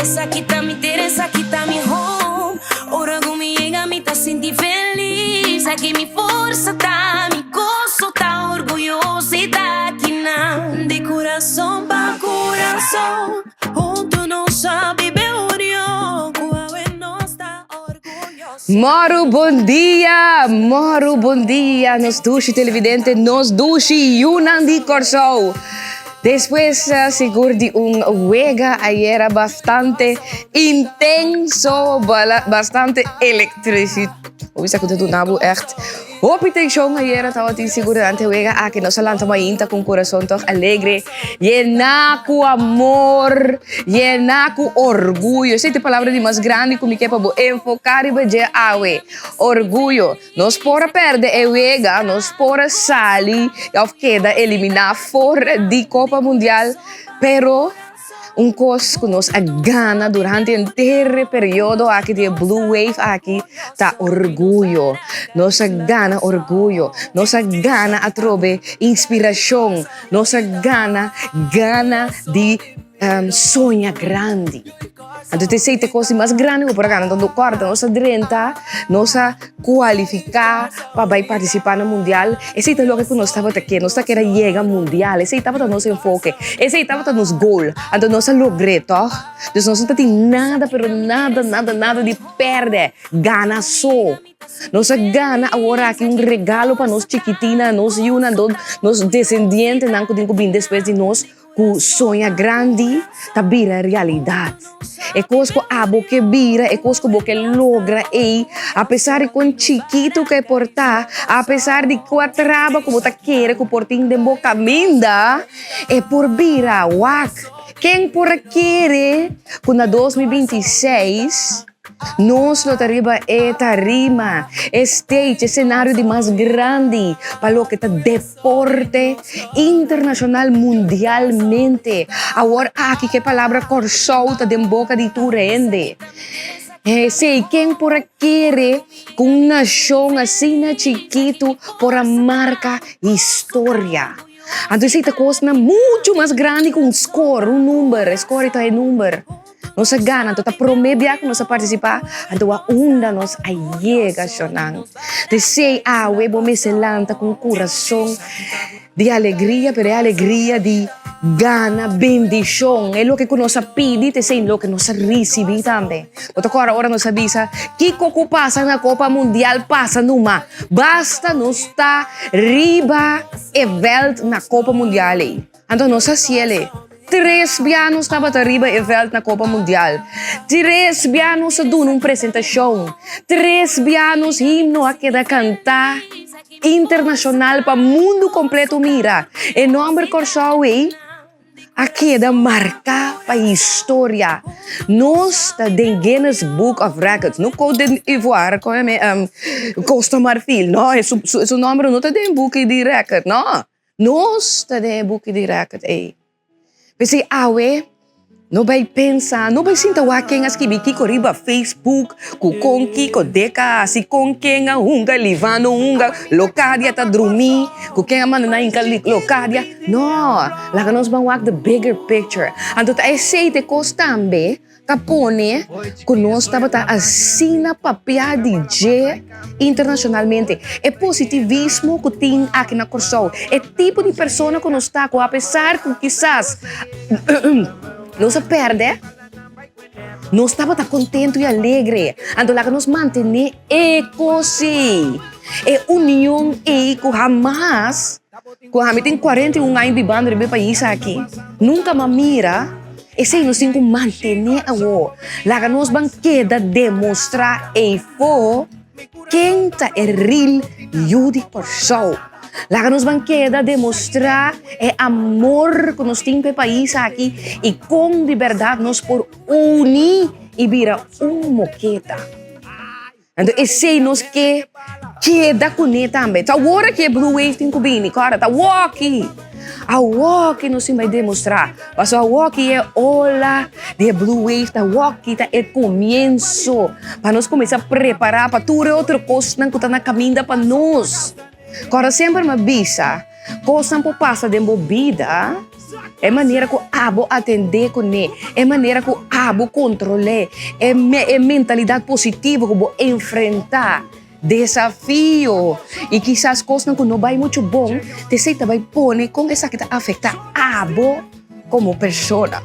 Esaki ta mi tera, esaki ta mi home. Ora ku mi yega mi ta sinti felis. Aki mi forsa ta, mi goso ta, orguyoso ta akinan. Di kurason pa kurason, huntu nos a biba union. Ku awe nos ta orguyoso. Moro bon dia, moro bon dia, nos dushi televidente, nos dushi yunan di Kòrsou. Despues sigur di un wega ayera bastante intenso, bastante elektrisi. Bo bisa ku ta duna bo ègt hopi tenshon ayera tabatin sigur durante e wega aki. Nos a lanta mainta ku un kurason tòg alegre, yená ku amor, yená ku orguyo. Esei ta e palabra di mas grandi ku mi ke pa bo enfoká riba dje awe, orguyo. Nos por a perde e wega, nos por a sali of keda eliminá for di Kopa Mundial, pero un kos ku nos a gana durante henter e periodo aki di e Blue Wave aki ta orguyo. Nos a gana orguyo, nos a gana atrobe inspirashon, nos a gana gana di soña grandi. Anto ta esei ta e kos di mas grandi ku por a gana. Anto kòrda nos a drenta, nos a kualifiká pa bai partisipá na mundial. Esei ta loke ku nos tabata ke, nos ta kere yega mundial. Esei tabata nos enfoke, esei tabata nos goal. Anto nos a logr'é, tòg? Dus nos no ta tin nada, pero nada, nada, nada di pèrdè, gana so. Nos a gana awor aki un regalo pa nos chikitinnan, nos yunan, nos desendientenan ku tin ku bini despues di nos. Ku soña grandi ta bira realidat. E kos ku abo ke bira, e kos ku bo ke logra ei, apesar di kon chikitu ku e por ta, apesar di kua traba ku bo ta kere ku por tin den bo kaminda, e por bira. Wak! Ken por a kere ku na 2026 Nos lo ta riba e tarima, e stage, e senario di mas grandi pa loke ta deporte internashonal mundialmente. Awor aki ku e palabra Kòrsou ta den boka di tur hende. Esei, ken por a kere ku un nashon asina chikitu por a marka historia? Anto esei ta kosnan muchu mas grandi ku un skor, un number, e skor ei ta e number. Nos a gana, anto ta promé bia ku nos a partisipá, anto a unda nos a yega, shornan. P'esei awe bo mester lanta ku un kurason di alegria, pero e alegria di gana bendishon. E loke ku nos a pidi ta esei loke nos a risibí tambe. Bo ta kòrda ora nos a bisa, Kiko ku pasa na Kopa Mundial pasa numa, basta nos ta riba e vèlt na Kopa Mundial ei. Anto nos a siele. Tres bia nos tabata riba e vèlt na Kopa Mundial. Tres bia nos a duna un presentashon. Tres bia nos himno a keda kantá internashonal pa mundu kompleto mira. E nòmber Kòrsou ei a keda marká pa historia. Nos ta den Guinness Book of Records, no Côte d'Ivoire, Costa Marfil, no, su nòmber no ta den buki di rèkòrt, no. Nos ta den e buki di rèkòrt ei. P'esei awe, no bai pensa, no bai sinta wak ken a skibi kiko riba Facebook, ku kon kiko deka a hasi, kon ken a hunga, Livano hunga, Locadia ta drumí, ku ken a manda nan hinka Locadia. No, laga nos ban wak the bigger picture. Anto ta esei ta e kos tambe. Ta pone ku nos tabata asina papia di dje internashonalmente. E positivismo ku tin aki na Kòrsou, e tipo di persona ku nos ta ku apesar ku kisas nos a pèrdè, nos tabata kontentu i alegre. Anto laga nos mantené e kos ei, e union ei ku hamas, ku ami tin 41 aña bibando riba e pais aki, nunka m'a mira. Esei nos tin ku mantené awor. Laga nos ban keda demostrá eifó ken ta e ril Yu di Kòrsou. Laga nos ban keda demostrá e amor ku nos tin pa e pais aki i kon di bèrdat nos por uni i bira un moketa. Anto esei nos ke keda kuné tambe. Ta awor aki e blue wave tin ku bini, kòrda, ta awor aki. Awor aki nos tin bai demostrá. Pasobra awor aki e ola di e blue wave ta awor aki ta e komienso pa nos kuminsá prepará pa tur e otro kosnan ku ta na kaminda pa nos. Kòrda semper mi a bisa, kosnan por pasa den bo bida. E manera ku abo atendé kuné, e manera ku abo kontrol'é, e e mentalidat positivo ku bo enfrentá desafio i kisas kosnan ku no bai muchu bon, t'esei ta bai pone kon esaki ta afektá abo komo persona.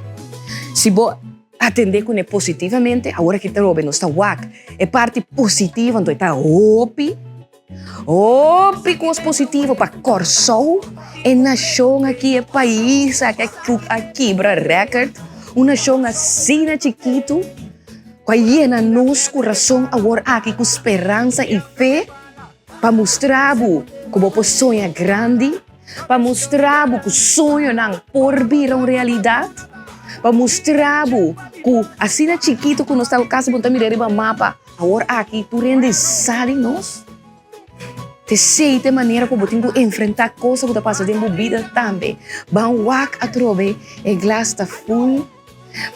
Si bo atendé kuné positivamente, awor aki ta robe nos ta wak e parti positivo, anto e ta hopi. Hopi kos positivo pa Kòrsou, e nashon aki, e pais aki ku a kibra rèkòrt. Un nashon asina chikitu ku a yena nos kurason awor aki ku speransa i fe pa mustra bo ku bo por soña grandi, pa mustra bo ku soñonan por bira un realidat, pa mustra bo ku asina chikitu ku nos ta kasi bo no ta mira riba mapa. Awor aki tur hende sa di nos. T'esei ta e manera ku bo tin ku enfrentá kosa ku ta pasa den bo bida tambe. Ban wak atrobe, e glas ta ful.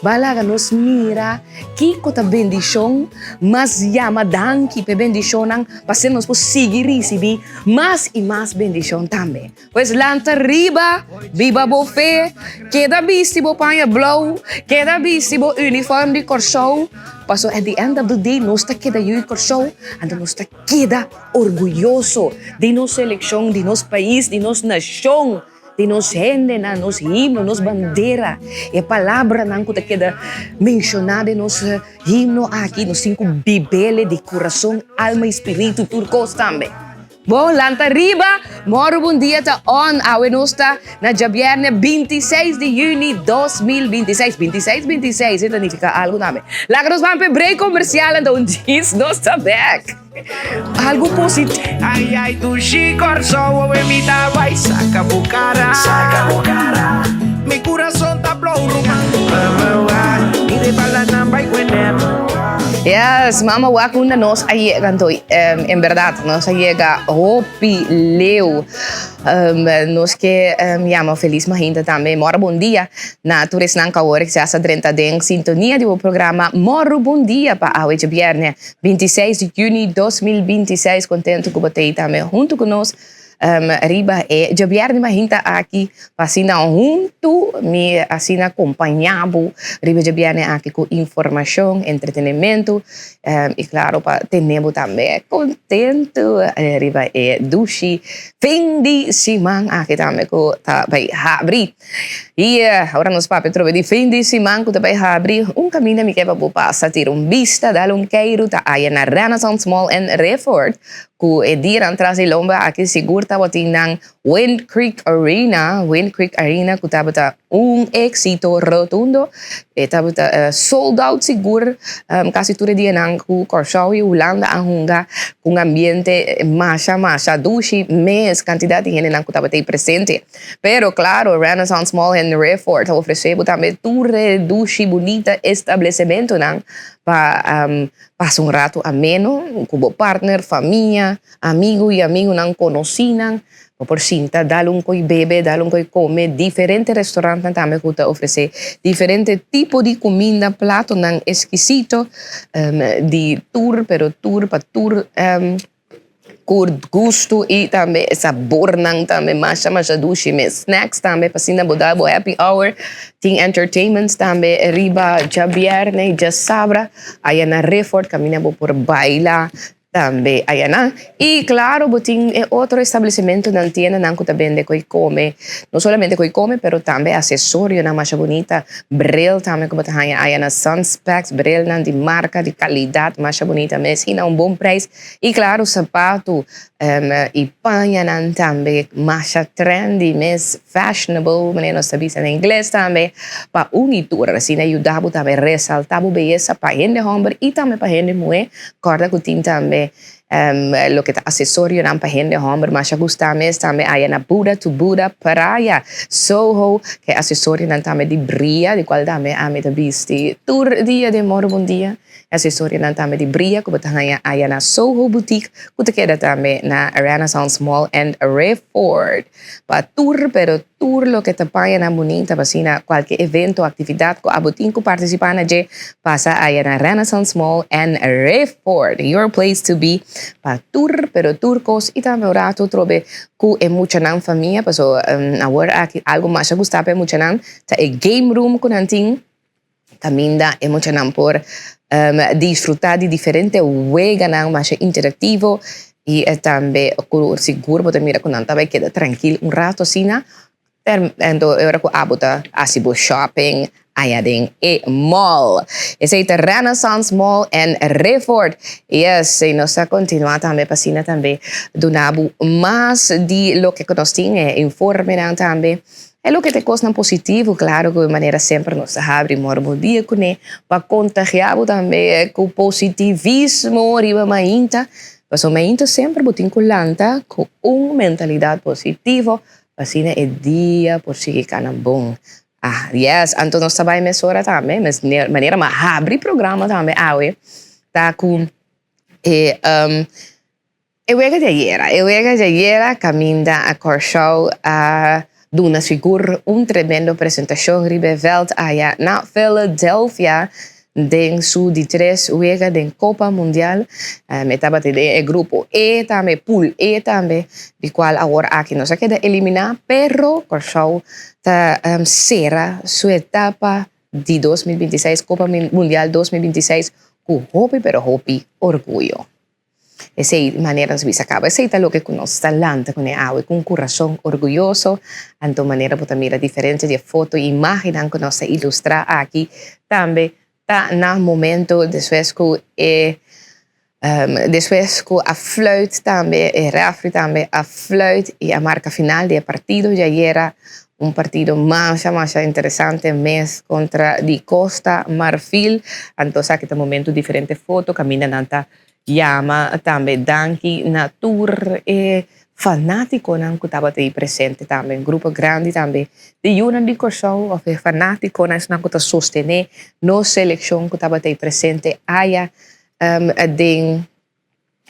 Ban laga nos mira kiko ta bendishon, mas yama danki pa e bendishonnan pa asina nos por sigui risibí mas i mas bendishon tambe. Pues lanta riba, biba bo fe, keda bisti bo paña blou, keda bisti bo uniform di Kòrsou, paso at the end of the day nos ta keda yu di Kòrsou, anto nos ta keda orguyoso di nos selekshon, di nos pais, di nos nashon, di nos hendenan, nos himno, nos bandera, e palabranan ku ta keda menshoná den nos himno aki, nos tin ku bib'el di kurason, alma i spiritu, tur kos tambe. Bon, lanta riba, moro bon dia ta on, awe nos ta na djabierne 26 di juni 2026, 26, 26, e ta nifica algo tambe. Laga nos ban p'e break comercial anto un djis nos ta back. Algo positivo. Ay ay dushi Kòrsou awe mi ta bai saka bo kara Saka bo kara Mi kurason ta blou ruman Mama wak mi de balanan bai kuenet. Yes, mama wak unda nos a yega anto En berdad nos a yega hopi leu. Nos ke yama felis mahinta tambe. Mora bon dia na tur esnan ku awor kisas a drenta den sintonia di bo programa Moro Bon Dia pa awe djabierne 26 di juni 2026. Kontentu ku bo ta ei tambe huntu ku nos. Riba e djabièrnè mahinta aki pa asina huntu mi asina kompañá bo riba e djabièrnè aki ku informashon, entretenementu i klaro pa tene bo tambe kontentu riba e dushi fin di siman aki tambe ku ta bai habri. I ora nos papia trobe di fin di siman ku ta bai habri un kaminda mi ke pa bo pasa tira un bista, dal un keiru ta aya na Renaissance Mall en Rifford. Ku e dianan tras di lomba aki sigur tabatin nan Wind Creek Arena, Wind Creek Arena ku tabata un éksito rotundo. E tabata sold out sigur kasi tur e dianan ku Kòrsou i Hulanda a hunga ku un ambiente masha masha dushi mes kantidat di hendenan ku tabata ei presente. Pero klaro Renaissance Mall en Rifford ta ofresé bo tambe tur e dushi bunita establesementonan pa Pasa un ratu ameno ku bo partner, famia, amigu i amigunan, konosínan. Bo por sinta, dal un koi bebe, dal un koi kome. Diferente restorantnan tambe ku ta ofresé diferente tipo di kuminda, platonan eskisito di tur, pero tur pa tur. Ku gustu i tambe e sabornan tambe masha masha dushi mes. Snacks tambe pa asina bo da bo happy hour. Tin entertainments tambe riba djabièrnè i djasabra aya na Riffort kaminda bo por baila tambe ayanan. I klaro bo tin e otro establesimentonan, tiendanan ku ta bende koi kome. No solamente koi kome pero tambe asesorionan masha bunita. Bril tambe ku bo ta haña aya na Sunspecs, brilnan di marka di kalidat masha bunita mes i na un bon prijs. I klaro sapatu i pañanan tambe masha trendy mes, fashionable manera nos ta bisa na ingles tambe, pa un i tur. Asina yuda bo tambe resalta bo beyesa pa hende hòmber i tambe pa hende muhé. Kòrda ku tin tambe loke ta asesorionan pa hende hòmber masha gusta mes tambe aya na Buddha to Buddha Praia Soho ke asesorionan tambe di bria di kual tambe ami ta bisti tur dia den Moro Bon Dia. E asesorionan tambe di bria ku bo ta haña aya na Soho Boutique ku ta keda tambe na Renaissance Mall and Rifford. Pa tur pero tur loke ta pañanan bunita pa asina kualke evento o aktividat ku abo tin ku partisipá na dje, pasa aya na Renaissance Mall and Rifford, your place to be pa tur pero tur kos i tambe un ratu trobe ku e muchanan famia paso awor aki algu masha gusta pa e muchanan ta e game room ku nan tin. Caminda e muchanan por disfruta di diferente weganan masha interactivo y tambe cu sigur bo ta mira cu nan ta bay keda trankil un rato asina anto e ora cu abo ta haci bo shopping aya den e mall. Esey ta Renaissance Mall en Rifford. Yes, y nos ta continua tambe pa asina tambe duna bo mas di loke cu nos tin, e informenan tambe. E loke ta e kosnan positivo, klaro ku manera semper nos ta habri mor bo dia kuné pa kontagiá bo tambe ku positivismo riba mainta. Pasobra mainta semper bo tin ku lanta ku un mentalidat positivo pa asina e dia por sigui kana bon. Ah, yes, anto nos ta bai mesora tambe, mes manera mi a habri programa tambe awe ta ku e E wega di ayera. E wega di ayera kaminda a Kòrsou a duna sigur un tremendo presentashon riba e vèlt aya na Philadelphia den su di tres wega den Kopa Mundial. E tabata den e grupo E tambe, pool E tambe, di kual awor aki nos a keda eliminá, pero Kòrsou ta sera su etapa di 2026, Kopa Mundial 2026 ku hopi pero hopi orguyo. Esei manera nos bisa caba. Esei ta loke cu nos ta lanta cune awe, cu un curason orguyoso. Anto manera bo ta mira diferente di e foto y imagennan cu nos ta ilustra aki tambe ta na momento despues cu e despues cu a fluit tambe, e refri tambe a fluit y a marca final di e partido di ayera. Un partido masha masha interesante mes contra di Costa Marfil. Anto esaki ta momento diferente foto caminda nan ta yama tambe danki na tur e fanaticonan cu tabata ei presente tambe. Un grupo grandi tambe di yunan di Corsou of e fanaticonan esnan cu ta sostene nos seleccion cu tabata ei presente aya den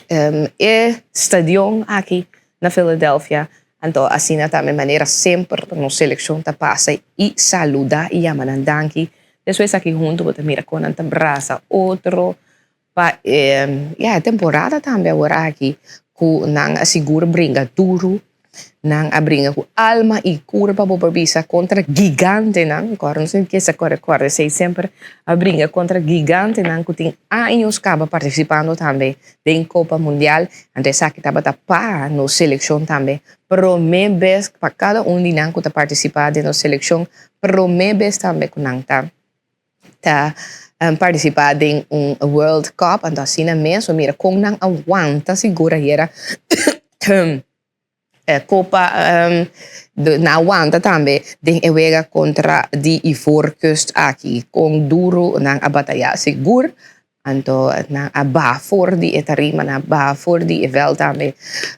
E stadion aki na Philadelphia, anto asina tambe manera semper nos seleccion ta pasa y saluda y yama nan danki. Despues aki hunto bo ta mira con nan ta brasa otro pa e ya e temporada tambe awor aki cu nan a sigur bringa duro. Nan a bringa ku alma i kurpa, bo por bisa, kontra gigantenan. Kòrda nos tin kesa kòrda kòrda esei semper a bringa kontra gigantenan ku tin años kaba partisipando tambe den Kopa Mundial. Anto esaki tabata pa nos selekshon tambe. Promé bes pa kada un di nan ku ta partisipá den nos selekshon, promé bes tambe ku nan ta ta partisipá den un World Cup. Anto asina mes bo mira kon nan a wanta sigur ayera. Kopa nan a wanta tambe den e wega kontra di Ivoorkust aki. Kon duru nan a batayá sigur. Anto nan a baha for di e tarima, nan a baha for di e vèlt tambe.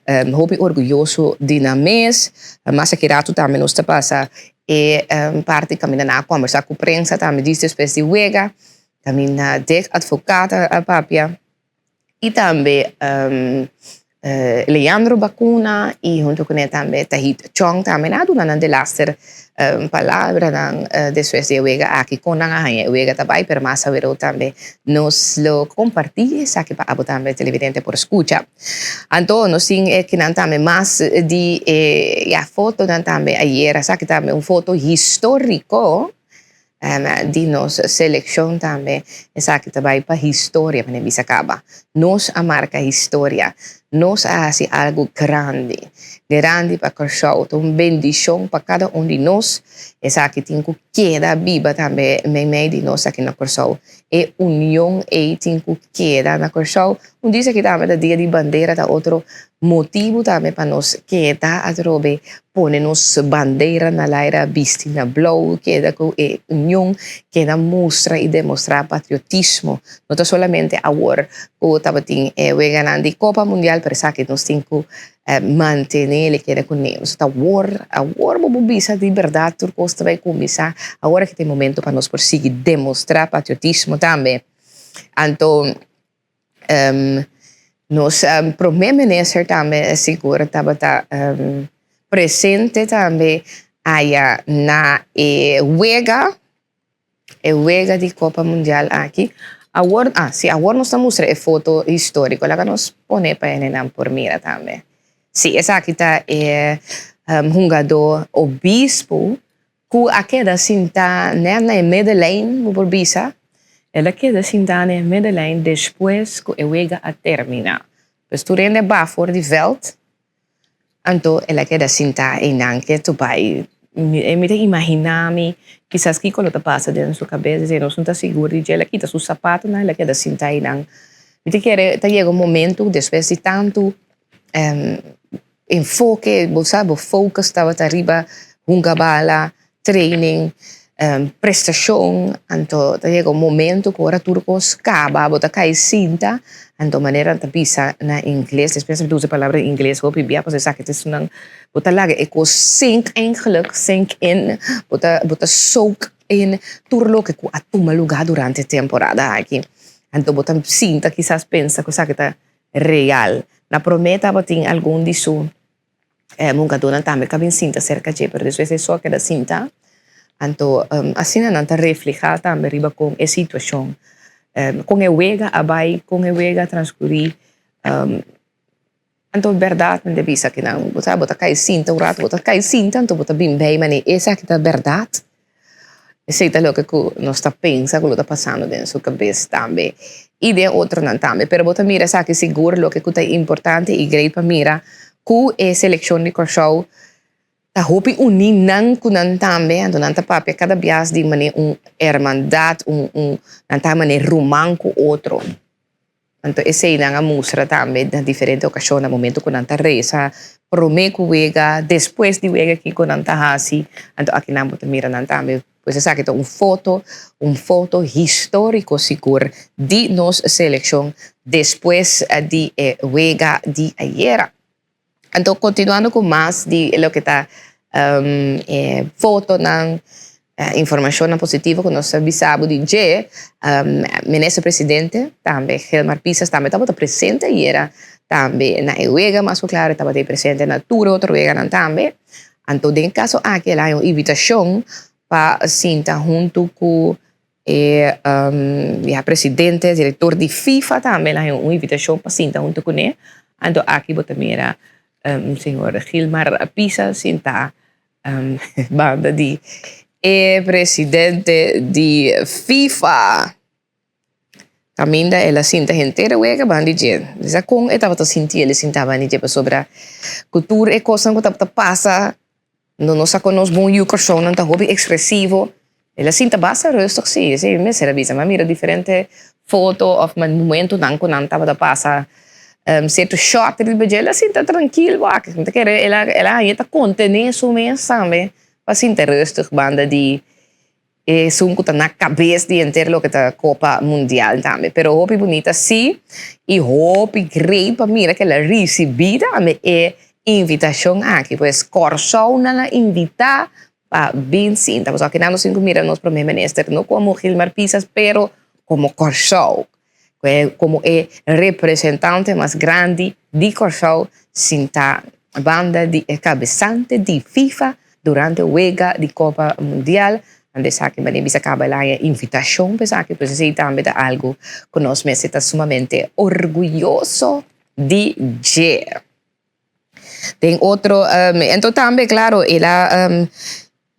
Hopi orguyoso di nan mes. Mas aki ratu tambe nos ta pasa e parti kaminda nan a kòmbersá ku prensa tambe djis despues di wega. Kaminda Dick Advocaat a papia. Y tambe Leandro Bacuna y hunto cu ne tambe Tahit Chong tambe nan a duna nan delaster palabranan despues di e wega aki con nan a haña e wega ta bay pero mas awero tambe nos lo comparti esaki pa abo tambe televidente por scucha. Anto nos tin e kinan tambe mas di e ya fotonan tambe ayera esaki tambe un foto historico. Di nos seleccion tambe esaki ta bay pa historia manera bisa caba. Nos a marca historia, nos a haci algo grandi, grandi pa Corsou, ta un bendicion pa cada un di nos, esaki tin cu keda biba tambe meimei di nos aki na Corsou, e union ey tin cu keda na Corsou, un dia esaki tambe ta dia di bandera ta otro Motibu tambe pa nos keda atrobe pone nos bandera na laira bisti na blou, keda ku e union, keda mustra i demostrá patriotismo. No ta solamente awor ku tabatin e weganan di Kopa Mundial, pero esaki nos tin ku mantené el keda kuné. Pasobra ta awor, awor bo por bisa di bèrdat tur kos ta bai kuminsá. Awor aki ta e momento pa nos por sigui demostrá patriotismo tambe. Anto nos prome minister tambe sigur tabata presente tambe aya na e wega, e wega di Copa Mundial aki. Awor, ah, si, awor nos ta mustra e foto historico. Laga nos pone pa hendenan por mira tambe. Si, esaki ta e hungadó Obispo ku a keda sintá nèt na e middenlijn, bo por bisa. El a keda sintá na e middenlijn despues ku e wega a terminá. Pues tur hende a baha for di vèlt, anto el a keda sintá einan ketu bai. Mi ta imaginá mi kisas kiko lo ta pasa den su kabes, esei nos no ta sigur di dje. El a kita su sapatonan, el a keda sintá einan. Mi ta kere ta yega un momento despues di tantu enfoke, bo sa bo focus tabata riba hunga bala, training, prestacion, anto ta yega un momento cu ora tur cos caba bo ta cay sinta, anto manera nan ta bisa na ingles, despues mi ta usa e palabra ingles hopi bia pasobra esaki ta esunnan bo ta laga e cos sink eigenlijk, sink in, bo ta bo ta soak in tur loke cu a tuma lugar durante e temporada aki, anto bo ta sinta kisas pensa cu esaki ta real. Na promé tabatin algun di su hungadónan tambe ku a bin sinta serka dje, pero despues e so a keda sinta. Anto asina nan ta reflehá tambe riba kon e situashon, kon e wega a bai, kon e wega a transkurí. Anto bèrdat mi ta bisa ki nan, bo sa bo ta kai sinta un ratu, bo ta kai sinta anto bo ta bin bei manera esaki ta bèrdat. Esei ta loke ku nos ta pensa ku lo ta pasando den su kabes tambe i den otronan tambe. Pero bo ta mira esaki sigur loke ku ta importante i great pa mira ku e selekshon di Kòrsou ta hopi uní nan ku nan tambe. Anto nan ta papia kada bias di manera un hermandat, un un nan ta manera ruman ku otro. Anto esei nan a mustra tambe na diferente okashon na momento ku nan ta resa promé ku wega, despues di wega kiko nan ta hasi. Anto aki nan bo ta mira nan tambe. Pues esaki ta un foto, un foto históriko sigur di nos selekshon despues di e wega di ayera. Anto kontinuando ku mas di loke ta e fotonan, informashonnan positivo ku nos ta bisa bo di dje, Minister Presidente tambe Gilmar Pisas tambe tabata presente ayera tambe na e wega mas ku klaro e tabata presente na tur e otro weganan tambe. Anto den e kaso aki el a haña un invitashon pa sinta huntu ku E ya presidente, director di FIFA tambe el a haña un invitacion pa sinta hunto cune. Anto aki bo ta mira señor Gilmar Pisa sinta banda di e presidente di FIFA. Caminda el a sinta henter e wega banda di dje. Sa con e tabata sinti el sinta banda di dje pasobra cu tur e cosnan cu tabata pasa. No nos sa kon nos bon yu Kòrsounan ta hopi ekspresivo. El a sinta basta rustig si, esei mi mester a bisa. Mi a mira diferente foto òf momentunan ku nan tabata pasa sierto shòt riba dje. El a sinta trankil wak. Mi ta kere el a el a haña ta kontené su mes tambe pa sinta rustig banda di Esun ku ta na kabes di henter loke ta Kopa Mundial tambe. Pero hopi bunita si i hopi great pa mira ku el a risibí tambe e invitashon aki. Pues Kòrsou nan a invitá pa bin sinta. Pasobra kinan nos tin ku mira nos Prome Minister no komo Gilmar Pisas pero komo Kòrsou. Komo e representante mas grandi di Kòrsou sintá banda di e kabesante di FIFA durante wega di Kopa Mundial. Anto esaki manera bisa kaba el haña invitashon pa esaki, pues esei tambe ta algu ku nos mester ta sumamente orguyoso di dje. Den otro, anto tambe klaro el a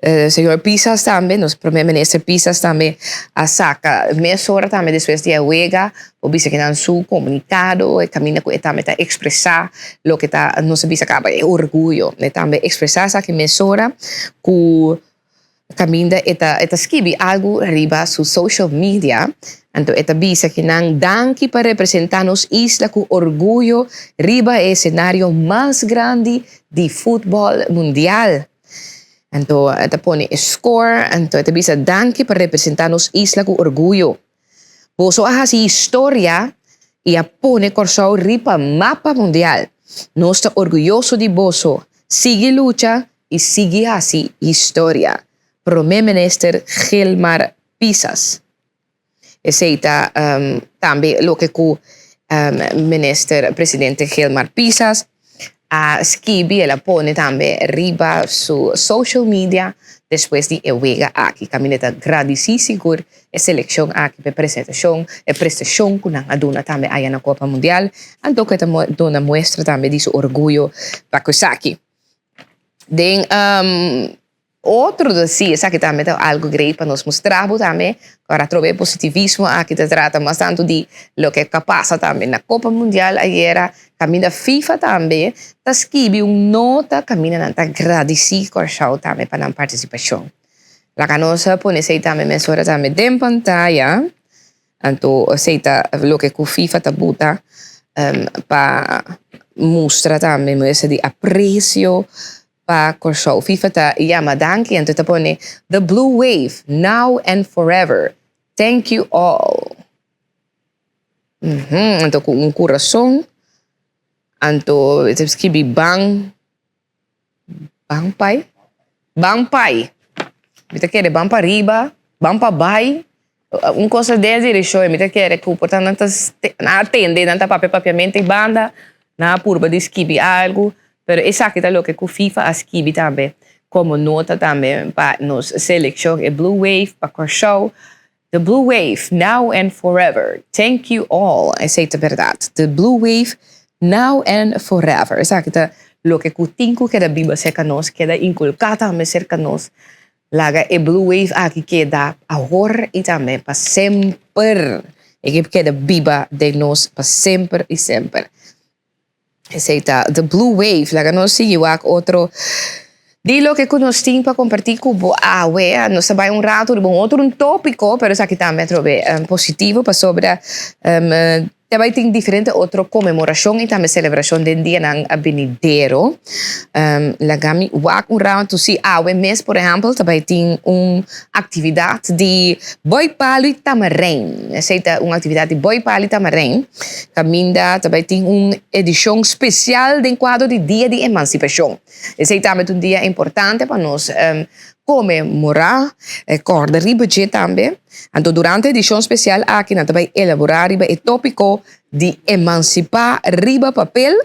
Señor Pisas tambe, nos Prome Minister Pisas tambe a saca mesora tambe despues di e wega, por bisa kinan su comunicado, e caminda cu e tambe ta expresa loke ta, nos a bisa caba e orguyo. E tambe expresa esaki mesora cu caminda e ta e ta skibi algo riba su social media, anto e ta bisa kinan danki pa representa nos isla cu orguyo riba e escenario mas grandi di futbol mundial. Anto e ta pone e score, anto e ta bisa danki pa representa nos isla ku orguyo. Boso a hasi historia i a pone Kòrsou riba mapa mundial. Nos ta orguyoso di boso. Sigui lucha i sigui hasi historia. Prome Minister Gilmar Pisas. Esei ta tambe loke ku Minister Presidente Gilmar Pisas a skibi, el a pone tambe riba su social media despues di e wega aki. Kaminda ta gradisí sigur e selekshon aki pa e presentashon, e prestashon ku nan a duna tambe aya na Kopa Mundial, anto ku e ta duna muestra tambe di su orguyo pa ku esaki. Den Otro ta si, esaki tambe ta algo great pa nos mustra bo tambe, ora atrobe e positivismo aki ta trata mas tanto di loke a pasa tambe na Copa Mundial ayera, caminda FIFA tambe ta skibi un nota caminda nan ta gradici Kòrsou tambe pa nan participacion. Laga nos pone esey tambe mesora tambe den pantaya, anto esey ta loke cu FIFA ta buta pa mustra tambe muestra di aprecio Pa Kòrsou. FIFA ta yama danki anto ta pone The Blue Wave, now and forever. Thank you all. Anto ku un kurason anto e ta skibi ban ban pai ban pai mi ta kere ban pariba ban pabai un cosa den e direccion mi ta kere cu por ta nan ta nan a tende nan ta papia papiamento e banda nan a purba di skibi algo pero esaki ta loke cu FIFA a skibi tambe como nota tambe pa nos seleccion e blue wave pa Corsou the blue wave now and forever thank you all esey ta berdad the blue wave now and forever esaki ta loke cu tin cu keda biba cerca nos keda inculca tambe cerca nos. Laga e blue wave aki keda awor y tambe pa semper. E ke keda biba den nos pa semper y semper. Esey ta the blue wave. Laga nos sigui wak otro di loke ku nos tin pa kompartí ku bo awe. Nos ta bai un rato riba un otro un tópiko, pero esaki tambe atrobe positivo pasobra Ta bai tin diferente otro konmemorashon i tambe selebrashon den dianan benidero. Laga mi wak un ratu si awe mes por ehèmpel ta bai tin un aktividat di Boi Palu i Tamarijn. Esei ta un aktividat di Boi Palu i Tamarijn kaminda ta bai tin un edishon spesial den kuadro di Dia di Emansipashon. Esei tambe ta un dia importante pa nos konmemorá, kòrda riba dje tambe. Anto durante edishon spesial aki nan ta bai elaborá riba e tópiko di emansipá riba papel.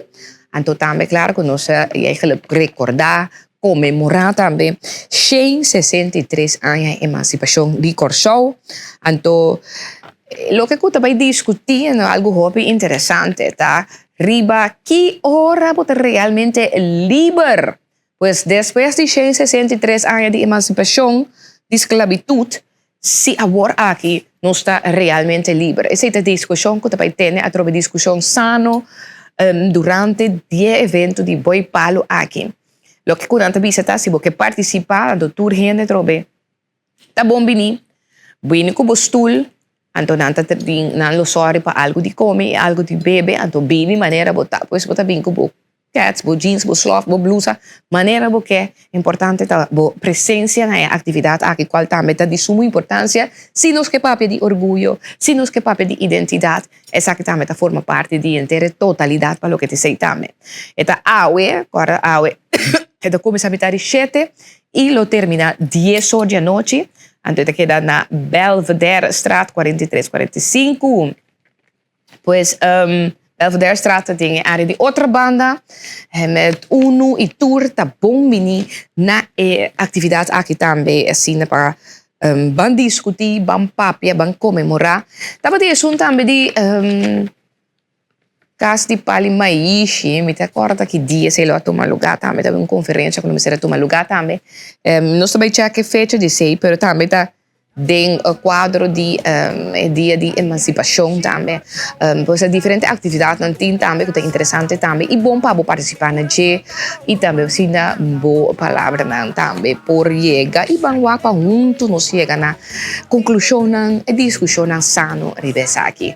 Anto tambe klaro ku nos a eigenlijk rekordá, konmemorá tambe 163 aña emansipashon di Kòrsou. Anto loke ku ta bai diskutí, algu hopi interesante ta riba ki ora bo ta realmente liber. Pues despues di 163 aña di emansipashon di sklabitut, si awor aki nos ta realmente liber. Esei ta diskushon ku ta bai tene atrobe diskushon sano durante di e evento di Boi Palu aki. Loke ku nan ta bisa ta si bo ke partisipá anto tur hende atrobe Ta bon bini, bini ku bo stul, anto nan ta tin nan lo sòri pa algu di kome i algu di bebe, anto bini manera bo ta, pues bo ta bin ku bo kèts, bo jeans, bo slòf, bo blusa, manera bo ke, importante ta bo presensia na e aktividat aki kual tambe ta di sumo importansia si nos ke papia di orguyo, si nos ke papia di identidat, esaki tambe ta forma parti di henter e totalidat pa loke ta esei tambe. E ta awe, kòrda awe e ta kuminsá mitar di shete y lo termina dies or di anochi, anto e ta keda na Belvederestraat 43 45. Pues um, Belvederestraat ta den e área di Otrabanda, met unu y tur ta bon bini na e actividad aki tambe, asina pa um, ban discuti, ban papia, ban conmemora. Tabatin esun tambe di um, Kas di Pali Maishi, mi ta kòrda ki dia esei lo a tuma lugá tambe, tabatin un konferensha ku lo mester a tuma lugá tambe. Nos ta bai chèk e fecha di esei, pero tambe ta den e kuadro di e dia di emansipashon tambe. Pues e diferente aktividatnan tin tambe ku ta interesante tambe i bon pa bo partisipá na dje i tambe asina bo palabranan tambe por yega i ban wak pa huntu nos yega na konklushonnan i diskushonnan sano riba esaki.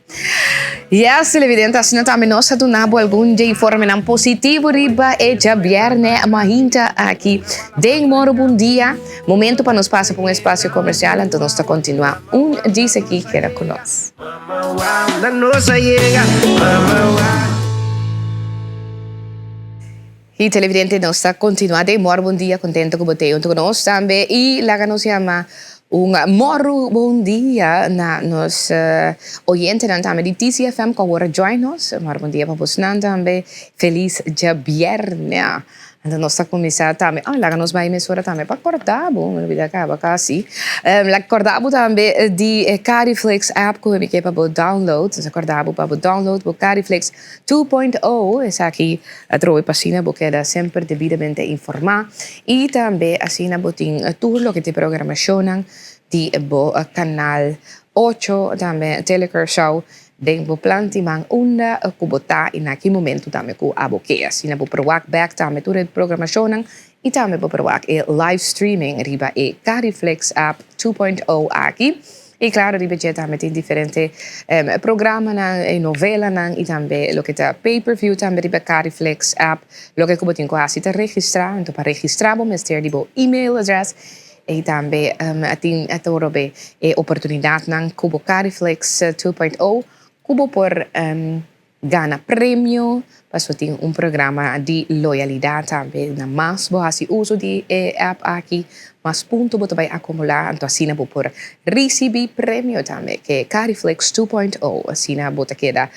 Yes, televidente, asina tambe nos a duna bo algun dje informenan positivo riba e djabierne mainta aki den Moro Bon Dia. Momento pa nos pasa pa un espacio comercial, anto nos ta continua un djis aki. Keda cu nos. Y televidente, nos ta continua den Moro Bon Dia, contento cu bo t'ey hunto cu nos tambe. Y laga nos yama. Un mòru bon dia na nos oyentenan tambe di TCFM ku awor a join nos. Mòru bon dia pa bosnan tambe. Felis djabièrnè. Anto nos ta kuminsá tambe, oh laga nos bai mesora tambe pa kòrda bo, mi olbida kaba kasi. Laga kòrda bo tambe di e Cariflix app ku mi ke pa bo download. Nos a kòrda bo pa bo download bo Cariflix 2.0, esaki atrobe pa asina bo keda semper debidamente informá i tambe asina bo tin tur loke ta e programashonnan di bo kanal ocho, tambe Telecuraçao den bo plan di man unda ku bo ta i na ki momentu tambe ku abo ke. Asina bo por wak bèk tambe tur e programashonnan i tambe bo por wak e live streaming riba e Cariflix app 2.0 aki. I klaro riba dje tambe tin diferente programanan, e novelanan i tambe loke ta pay per view tambe riba Cariflix app. Loke ku bo tin ku hasi ta registrá, anto pa registrá bo mester di bo email address i tambe tin atrobe e oportunidatnan ku bo Cariflix 2.0 ku bo por Gana premio, paso tin un programa di loyalidad tambe. Na mas bo haci uso di e app aki, mas punto bo ta bay acumula, anto asina bo por ricibi premio tambe. Ke Cariflex 2.0, asina bo ta keda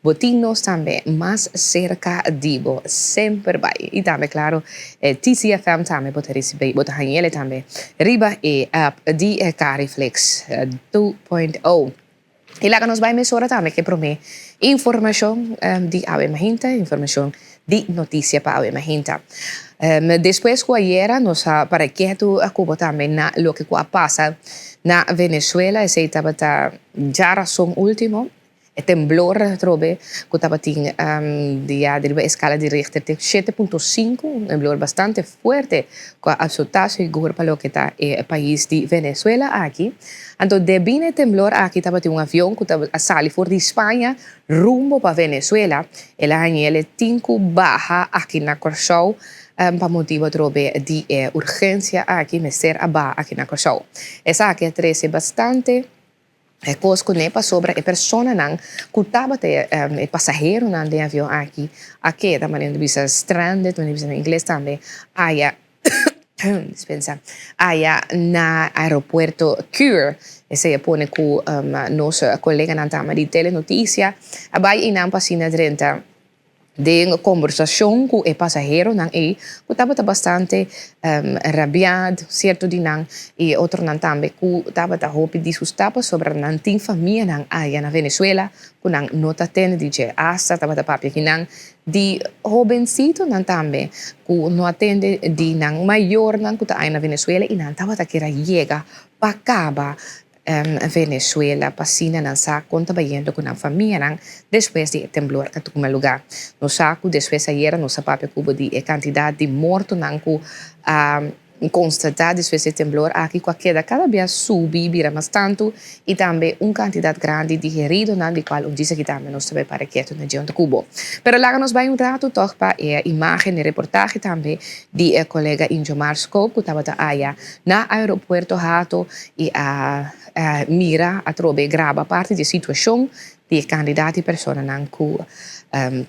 bo tin nos tambe mas cerca di bo semper bay. Y tambe claro TCFM tambe bo ta ricibi, bo ta hañele tambe riba e app di Cariflex 2.0. I laga nos bai mesora tambe ku e promé informashon di awe mahinta, informashon di notisia pa awe mahinta. Despues ku ayera nos a para ketu a kubo tambe na loke ku a pasa na Venezuela, esei tabata djarason último, e temblor atrobe ku tabatin di ya riba e skala di Richter te 7.5, un temblor bastante fuerte ku a asotá sigur pa loke ta e pais di Venezuela aki. Anto debí na e temblor aki tabatin un avion ku ta a sali for di Spaña rumbo pa Venezuela. El a hañ'el e tin ku baha aki na Kòrsou pa motibu atrobe di e urgensia aki mester a baha aki na Kòrsou. Esaki a trese bastante kos kuné pasobra e personanan ku tabata e pasaheronan den e avion aki a keda manera di bisa stranded, manera di bisa na ingles tambe aya. Dispensa. Aya na aeropuerto Cure. Esei a pone ku nos koleganan tama di Telenoticia a bai einan pa asina drenta den kombersashon ku e pasaheronan ei ku tabata bastante rabiá, sierto di nan i e otronan tambe ku tabata hopi disgustá pasobra nan tin famianan aya na Venezuela ku nan no ta tende di dje. Asta tabata papia ki nan Di hobencitonan tambe cu no a tende di nan mayornan cu ta aya na Venezuela y nan tabata kier a yega pa caba Venezuela pa asina nan sa con ta bayendo cu nan famianan despues di e temblor a tuma lugar. Nos sa cu despues ayera nos a papia cubo di e cantidad di mortonan cu a Constatá despues di e temblor aki cu a keda cada bia subi bira mas tantu y tambe un cantidad grandi di heridonan di cual un djis aki tambe nos ta bay para ketu na dje cubo. Pero laga nos bay un ratu tog pa e imagen e reportahe tambe di e colega Injomar Scope cu tabata aya na aeropuerto Hato y a mira atrobe graba parti di e situacion di e kandidat i personanan ku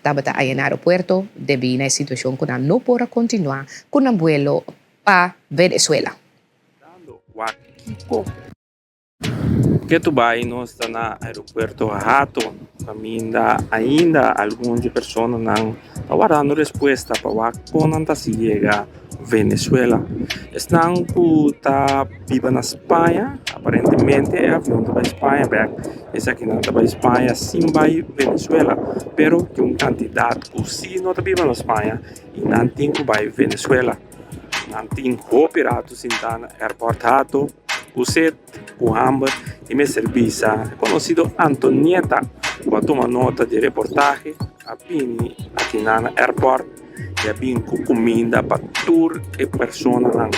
tabata aya na aeropuerto debí na e situashon ku nan no por a kontinuá ku nan buelo pa Venezuela. Dando wak kiko. Ketu bai nos ta na aeropuerto Hato kaminda ainda algun di personanan ta wardando respuesta pa wak kon nan ta si yega Venezuela. Esnan ku ta biba na Spaña, aparentemente e avion ta bai Spaña bek. Esakinan ta bai Spaña sin bai Venezuela, pero tin un kantidat ku si no ta biba na Spaña i nan tin ku bai Venezuela. Nan tin hopi ratu sinta na airport Hato ku set, ku hamber i mester bisa e konosido Antonieta ku a tuma nota di e reportahe a bini akinan na airport. I a bin ku kuminda pa tur e personanan.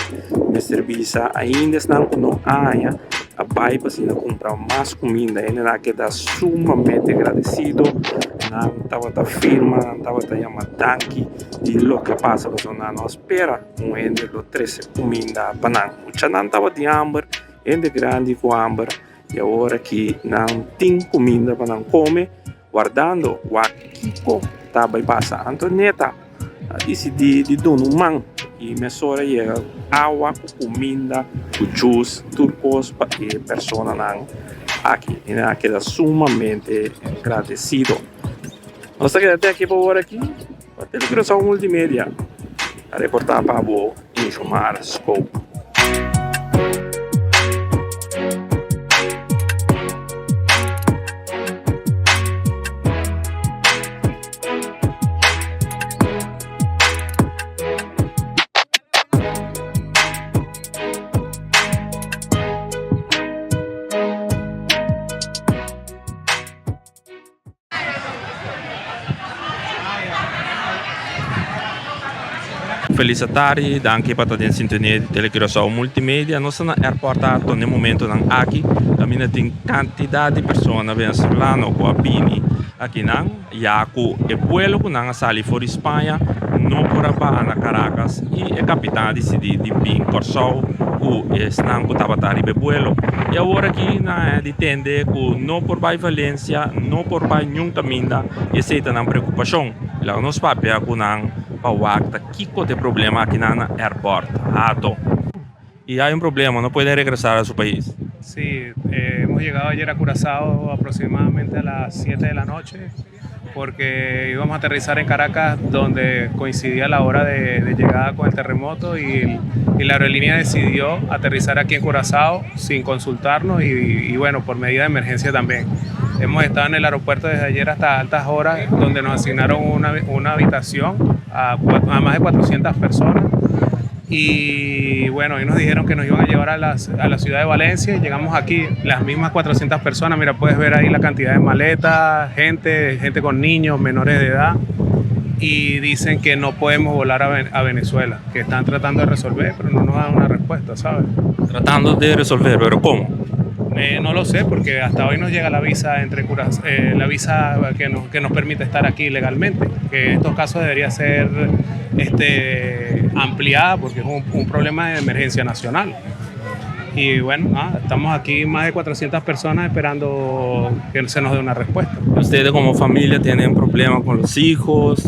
Mester bisa ainda esnan ku no haña a bai pa asina kumpra mas kuminda. Hende nan a keda sumamente gradesido. Nan tabata firma, nan tabata yama danki di loke a pasa pasobra nan no a spera un hende lo trese kuminda pa nan. Muchanan tabatin hamber, hende grandi ku hamber i awor aki nan tin kuminda pa nan kome. Wardando wak kiko ta bai pasa, Antonieta a disidí di duna un man. I mesora yega awa ku kuminda, ku jus, tur kos pa e personanan aki. I nan a keda sumamente gradesido. Nos ta keda te aki pa ora aki pa Tele Curaçao Multimedia a reporta pa bo Injomar Scope. Felis atardi, danki pa ta den sintonia di Tele Curaçao Multimedia. Nos ta na airport Hato n'e momentonan aki. Kaminda tin kantidat di persona venezolano ku a bini akinan. Ya cu e vuelo cu nan a sali for di Spaña no por a baha na Caracas y e capitan a dicidi di bin Corsou cu esnan cu tabata riba e vuelo. Y awor aki nan a di tende cu no por bay Valencia, no por bay niun caminda y esey ta nan preocupacion. Laga nos papia cu nan pa wak ta kico ta e problema aki nan na airport Hato. Y hay un problema, no pueden regresar a su país. Sí, hemos llegado ayer a Curazao aproximadamente a las 7 de la noche porque íbamos a aterrizar en Caracas donde coincidía la hora de, de llegada con el terremoto y, y, la aerolínea decidió aterrizar aquí en Curazao sin consultarnos y, y bueno, por medida de emergencia también. Hemos estado en el aeropuerto desde ayer hasta altas horas donde nos asignaron una, una habitación a, a más de 400 personas Y bueno, ahí nos dijeron que nos iban a llevar a, las, a la ciudad de Valencia y llegamos aquí, las mismas 400 personas, mira, puedes ver ahí la cantidad de maletas, gente, gente con niños, menores de edad, y dicen que no podemos volar a, a Venezuela, que están tratando de resolver, pero no nos dan una respuesta, ¿sabes? Tratando de resolver, pero ¿cómo? Eh, no lo sé, porque hasta hoy nos llega la visa entre curas, eh, la visa que nos, que nos permite estar aquí legalmente, que en estos casos debería ser este, ampliada porque es un, un problema de emergencia nacional. Y bueno, nada, estamos aquí más de 400 personas esperando que se nos dé una respuesta. Ustedes como familia tienen problemas con los hijos,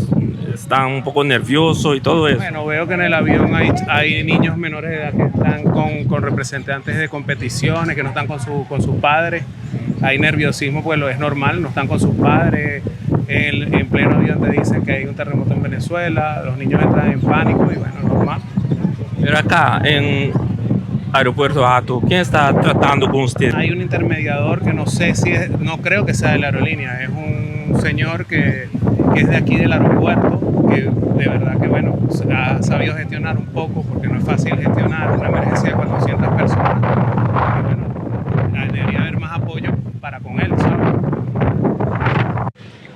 están un poco nerviosos y todo eso. Bueno, veo que en el avión hay, hay niños menores de edad que están con, con representantes de competiciones, que no están con, su, con sus padres. Hay nerviosismo, pues lo es normal, no están con sus padres. En, en pleno avión te dicen que hay un terremoto en Venezuela, los niños entran en pánico y bueno, normal. Pero acá en Aeropuerto Hato, ¿quién está tratando con usted? Hay un intermediador que no sé si es, no creo que sea de la aerolínea, es un señor que, que es de aquí del aeropuerto, que de verdad que bueno, ha sabido gestionar un poco, porque no es fácil gestionar una emergencia de 400 personas. Y bueno, debería haber más apoyo para con él, ¿sabes?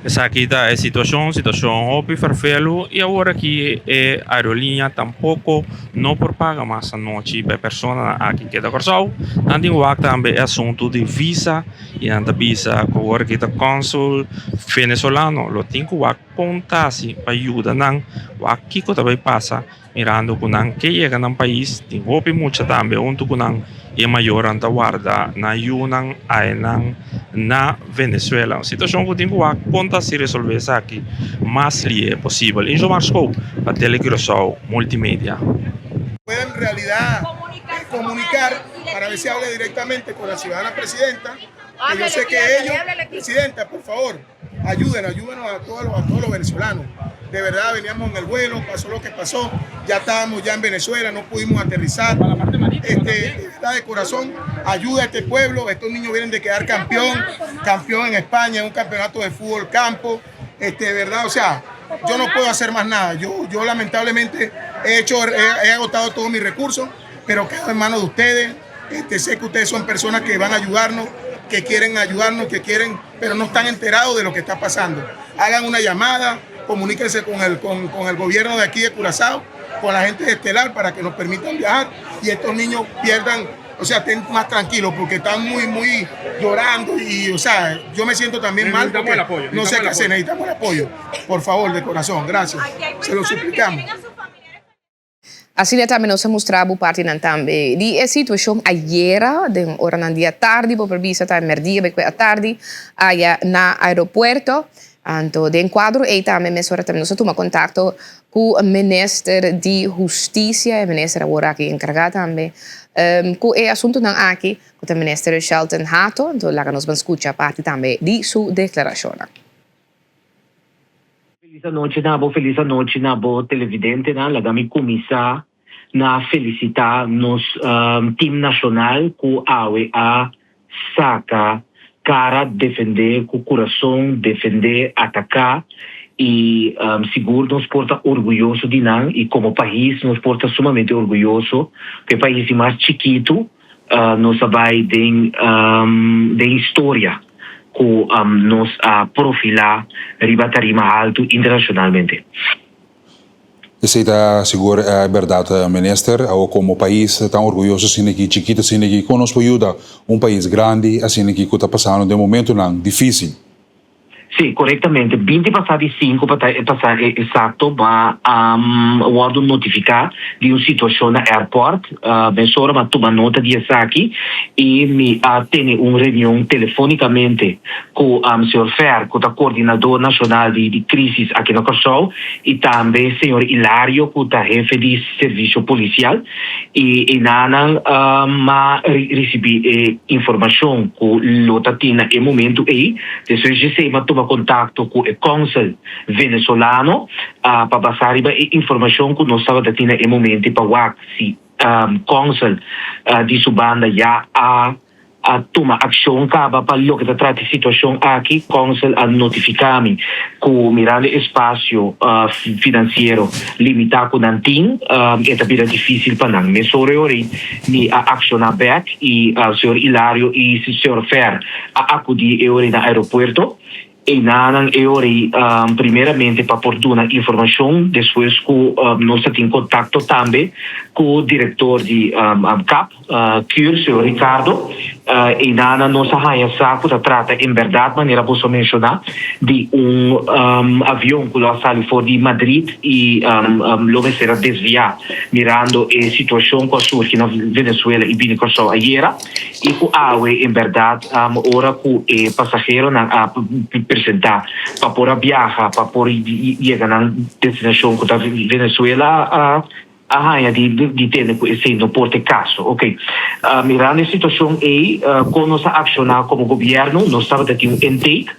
Esaki ta e situacion, situacion hopi ferfelu y awor aki e aerolinea tampoco no por paga mas anochi pa e personanan aki keda Corsou. Nan tin wak tambe e asunto di visa y nan ta bisa cu awor aki ta consul venezolano lo tin cu wak con ta haci pa yuda nan wak kico ta bay pasa Mirando ku nan ke yega nan pais, tin hopi mucha tambe huntu ku nan i e mayornan ta warda nan yunan aenan na Venezuela. Un situashon ku tin ku wak kon ta hasi resolve esaki mas lihe posibel. Injomar Schoop pa Tele Curaçao Multimedia. Pueda en realidad comunicar para ver si habla directamente con la ciudadana presidenta, que yo sé que ellos, presidenta, por favor, Ayúdenos, ayúdenos a todos los, a todos los venezolanos. De verdad, veníamos en el vuelo, pasó lo que pasó, ya estábamos ya en Venezuela, no pudimos aterrizar. Este, de verdad, de corazón, ayuda a este pueblo. Estos niños vienen de quedar campeón, campeón en España, en un campeonato de fútbol campo. Este, de verdad, o sea, yo no puedo hacer más nada. Yo, yo lamentablemente he hecho, he, he agotado todos mis recursos, pero quedo en manos de ustedes. Este, sé que ustedes son personas que van a ayudarnos, que quieren ayudarnos, que quieren, pero no están enterados de lo que está pasando. Hagan una llamada, comuníquense con el, con, con el gobierno de aquí de Curazao, con la gente de Estelar para que nos permitan viajar y estos niños pierdan, o sea, estén más tranquilos porque están muy, muy llorando y, o sea, yo me siento también mal porque el apoyo, no sé necesitamos qué el hacer, apoyo. necesitamos el apoyo. Por favor, de corazón, gracias. Se lo suplicamos. Asina tambe nos a mustra bo partinan tambe di e situacion ayera den oranan di atardi, bo por bisa ta merdia bay cu atardi aya na aeropuerto. Anto den kuadro ei tambe mesora tambe nos a tuma kontakto ku minister di Hustisia, e minister awor aki enkargá tambe ku e asuntunan aki, ku ta minister Shelton Hato. Anto laga nos ban skucha parti tambe di su deklarashonnan. Felis anochi na bo, felis anochi na bo televidentenan. Laga mi kuminsá na felisitá nos team nashonal ku awe a saka kara defendé ku kurason, defendé, ataká i sigur nos por ta orguyoso di nan i komo pais nos por ta sumamente orguyoso ku e pais di mas chikitu nos a bai den den historia ku nos a profilá riba tarima haltu internashonalmente. Esei ta sigur e berdad, Minister. Awor como pais tan orguyoso asina aki, chikito asina aki, con nos por yuda un pais grandi asina aki cu ta pasando den momentonan dificil? Sí, korektamente. Binti pasá di sinku pa ta e pasá e eksakto bo a wòrdu notifiká di un situashon na airport. Mesora mi a tuma nota di esaki i mi a tene un reunion telefonikamente ku señor Fer ku ta koordinador nashonal di krísis aki na Kòrsou i tambe señor Ilario ku ta hefe di servisio polisial i enanan m'a risibí e informashon ku lo ta tin na e momentu ei. Despues di esei m'a tuma kontakto ku e kònsel venezolano pa basá riba e informashon ku nos tabata tin na e momento pa wak si kònsel di su banda ya a a tuma akshon kaba pa loke ta trata e situashon aki. Kònsel a notifiká mi ku mirando e espasio finansiero limitá ku nan tin, e ta bira difísil pa nan. Mesora e ora ei mi a akshoná bèk i señor Ilario i señor Fer a akudí e ora ei na aeropuerto. Einanan e ora ei primeramente pa por duna informashon, despues ku nos ta tin kontakto tambe ku direktor di cap, Cur, señor Ricardo. Einanan nos a haña sa ku ta trata en bèrdat, manera boso a menshoná, di un avion ku lo a sali for di Madrid i lo mester a desviá mirando e situashon ku a surgi na Venezuela i bini Kòrsou ayera. I ku awe en bèrdat ora ku e pasaheronan a presentá pa por a biaha, pa por yega nan destinashon ku ta Venezuela a haña di tende ku esei no por ta e kaso. Oke, mirando e situashon ei kon nos a akshoná komo gobièrnu, nos tabata tin un intake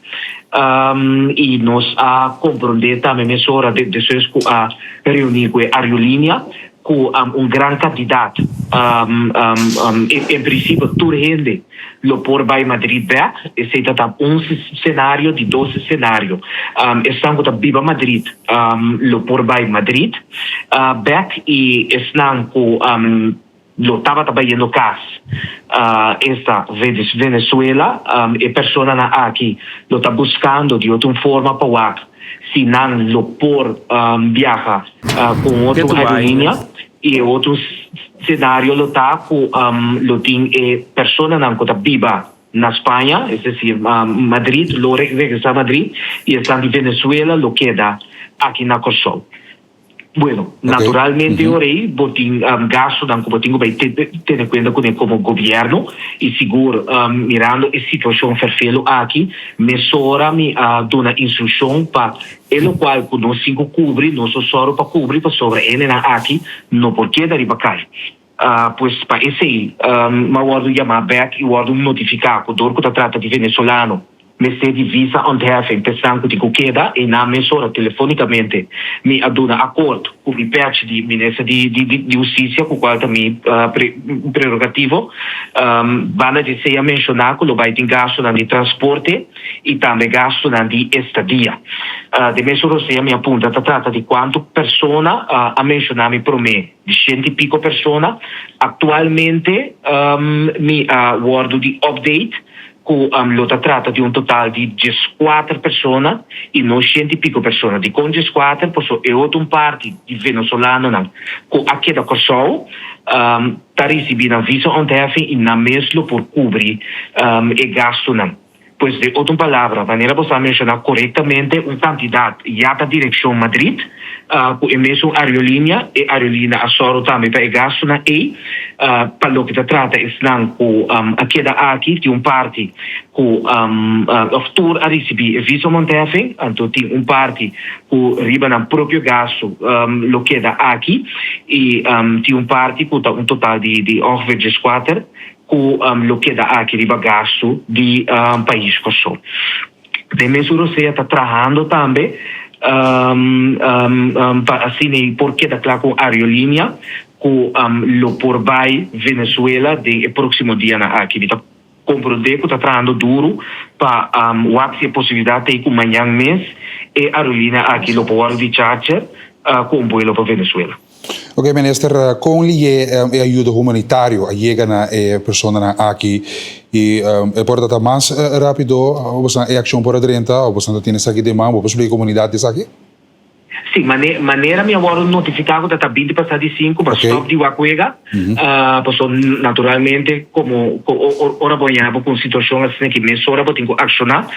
i nos a komprondé tambe mesora despues ku a reuní ku e aerolínea ku un gran kantidat, en prinsipio tur hende lo por bai Madrid bèk, esei ta ta un senario di dos senario. Esnan ku ta biba Madrid lo por bai Madrid bèk i esnan ku lo tabata bayendo kas esta Venezuela, e personanan aki lo ta buskando di otro forma pa wak si nan lo por biaha ku un otro aerolínea i e otro senario lo ta ku lo tin e personanan ku ta biba na Spaña, es desir Madrid, lo regresá Madrid i esnan di Venezuela lo keda aki na Kòrsou. Bueno, naturalmente ora ei bo tin gastunan ku bo tin ku bai tene kuenta kuné komo gobièrnu i sigur mirando e situashon ferfelu aki mesora mi a duna instrukshon pa e lokual ku nos tin ku kubri nos lo sòru pa kubri pasobra e hendenan aki no por keda riba kai. Pues pa esei mi a wòrdu yamá bèk i wòrdu notifiká ku dor ku ta trata di venezolano Mester di visa ontheffing p'esnan ku tin ku keda i nan mesora telefonikamente mi a duna akord ku mi pèch di Minister di di Hustisia ku kual ta mi prerogativo. Banda di esei a menshoná ku lo bai tin gastunan di transporte i tambe gastunan di estadia. Den mesun rosea mi a puntra ta trata di kuantu persona a menshoná mi promé di shenti i piko persona. Aktualmente mi a wòrdu di update ku lo ta trata di un total di dieskuater persona i no shenti i piko persona. Dikon dieskuater? Pasobra e otro un parti di venezolanonan ku a keda Kòrsou ta risibí nan visa ontheffing i nan mes lo por kubri e gastunan. Pues den otro palabra, manera bo sa menshoná korektamente, un kantidat ya ta direkshon Madrid ku e mesun aerolínea. E aerolínea a sòru tambe pa e gastunan ei. Pa loke ta trata esnan ku a keda aki, tin un parti ku òf tur a risibí e visumontheffing, anto tin un parti ku riba nan propio gastu lo keda aki i tin un parti ku ta un total di ongeveer dieskuater ku lo keda aki riba gastu di pais Kòrsou. Den mesun rosea ta trahando tambe pa asina e por keda kla ku un aerolínea ku lo por bai Venezuela den e próksimo dianan aki. Mi ta komprondé ku ta trahando duru pa wak si e posibilidat ta ei ku mañan mes e aerolínea aki lo por wòrdu di charter ku un buelo pa Venezuela. Ok minister, kon liye e ayudo humanitario a yega na e personanan aki y e por ta ta mas rapido o boso e accion por a drenta o boso ta tene esaki den man, bo por splika comunidad esaki? Si, manera mi a wòrdu notifiká ku ta ta binti pasá di sinku pa stòp di wak wega, paso naturalmente komo ora bo haña bo ku un situashon asina ki mesora bo tin ku akshoná,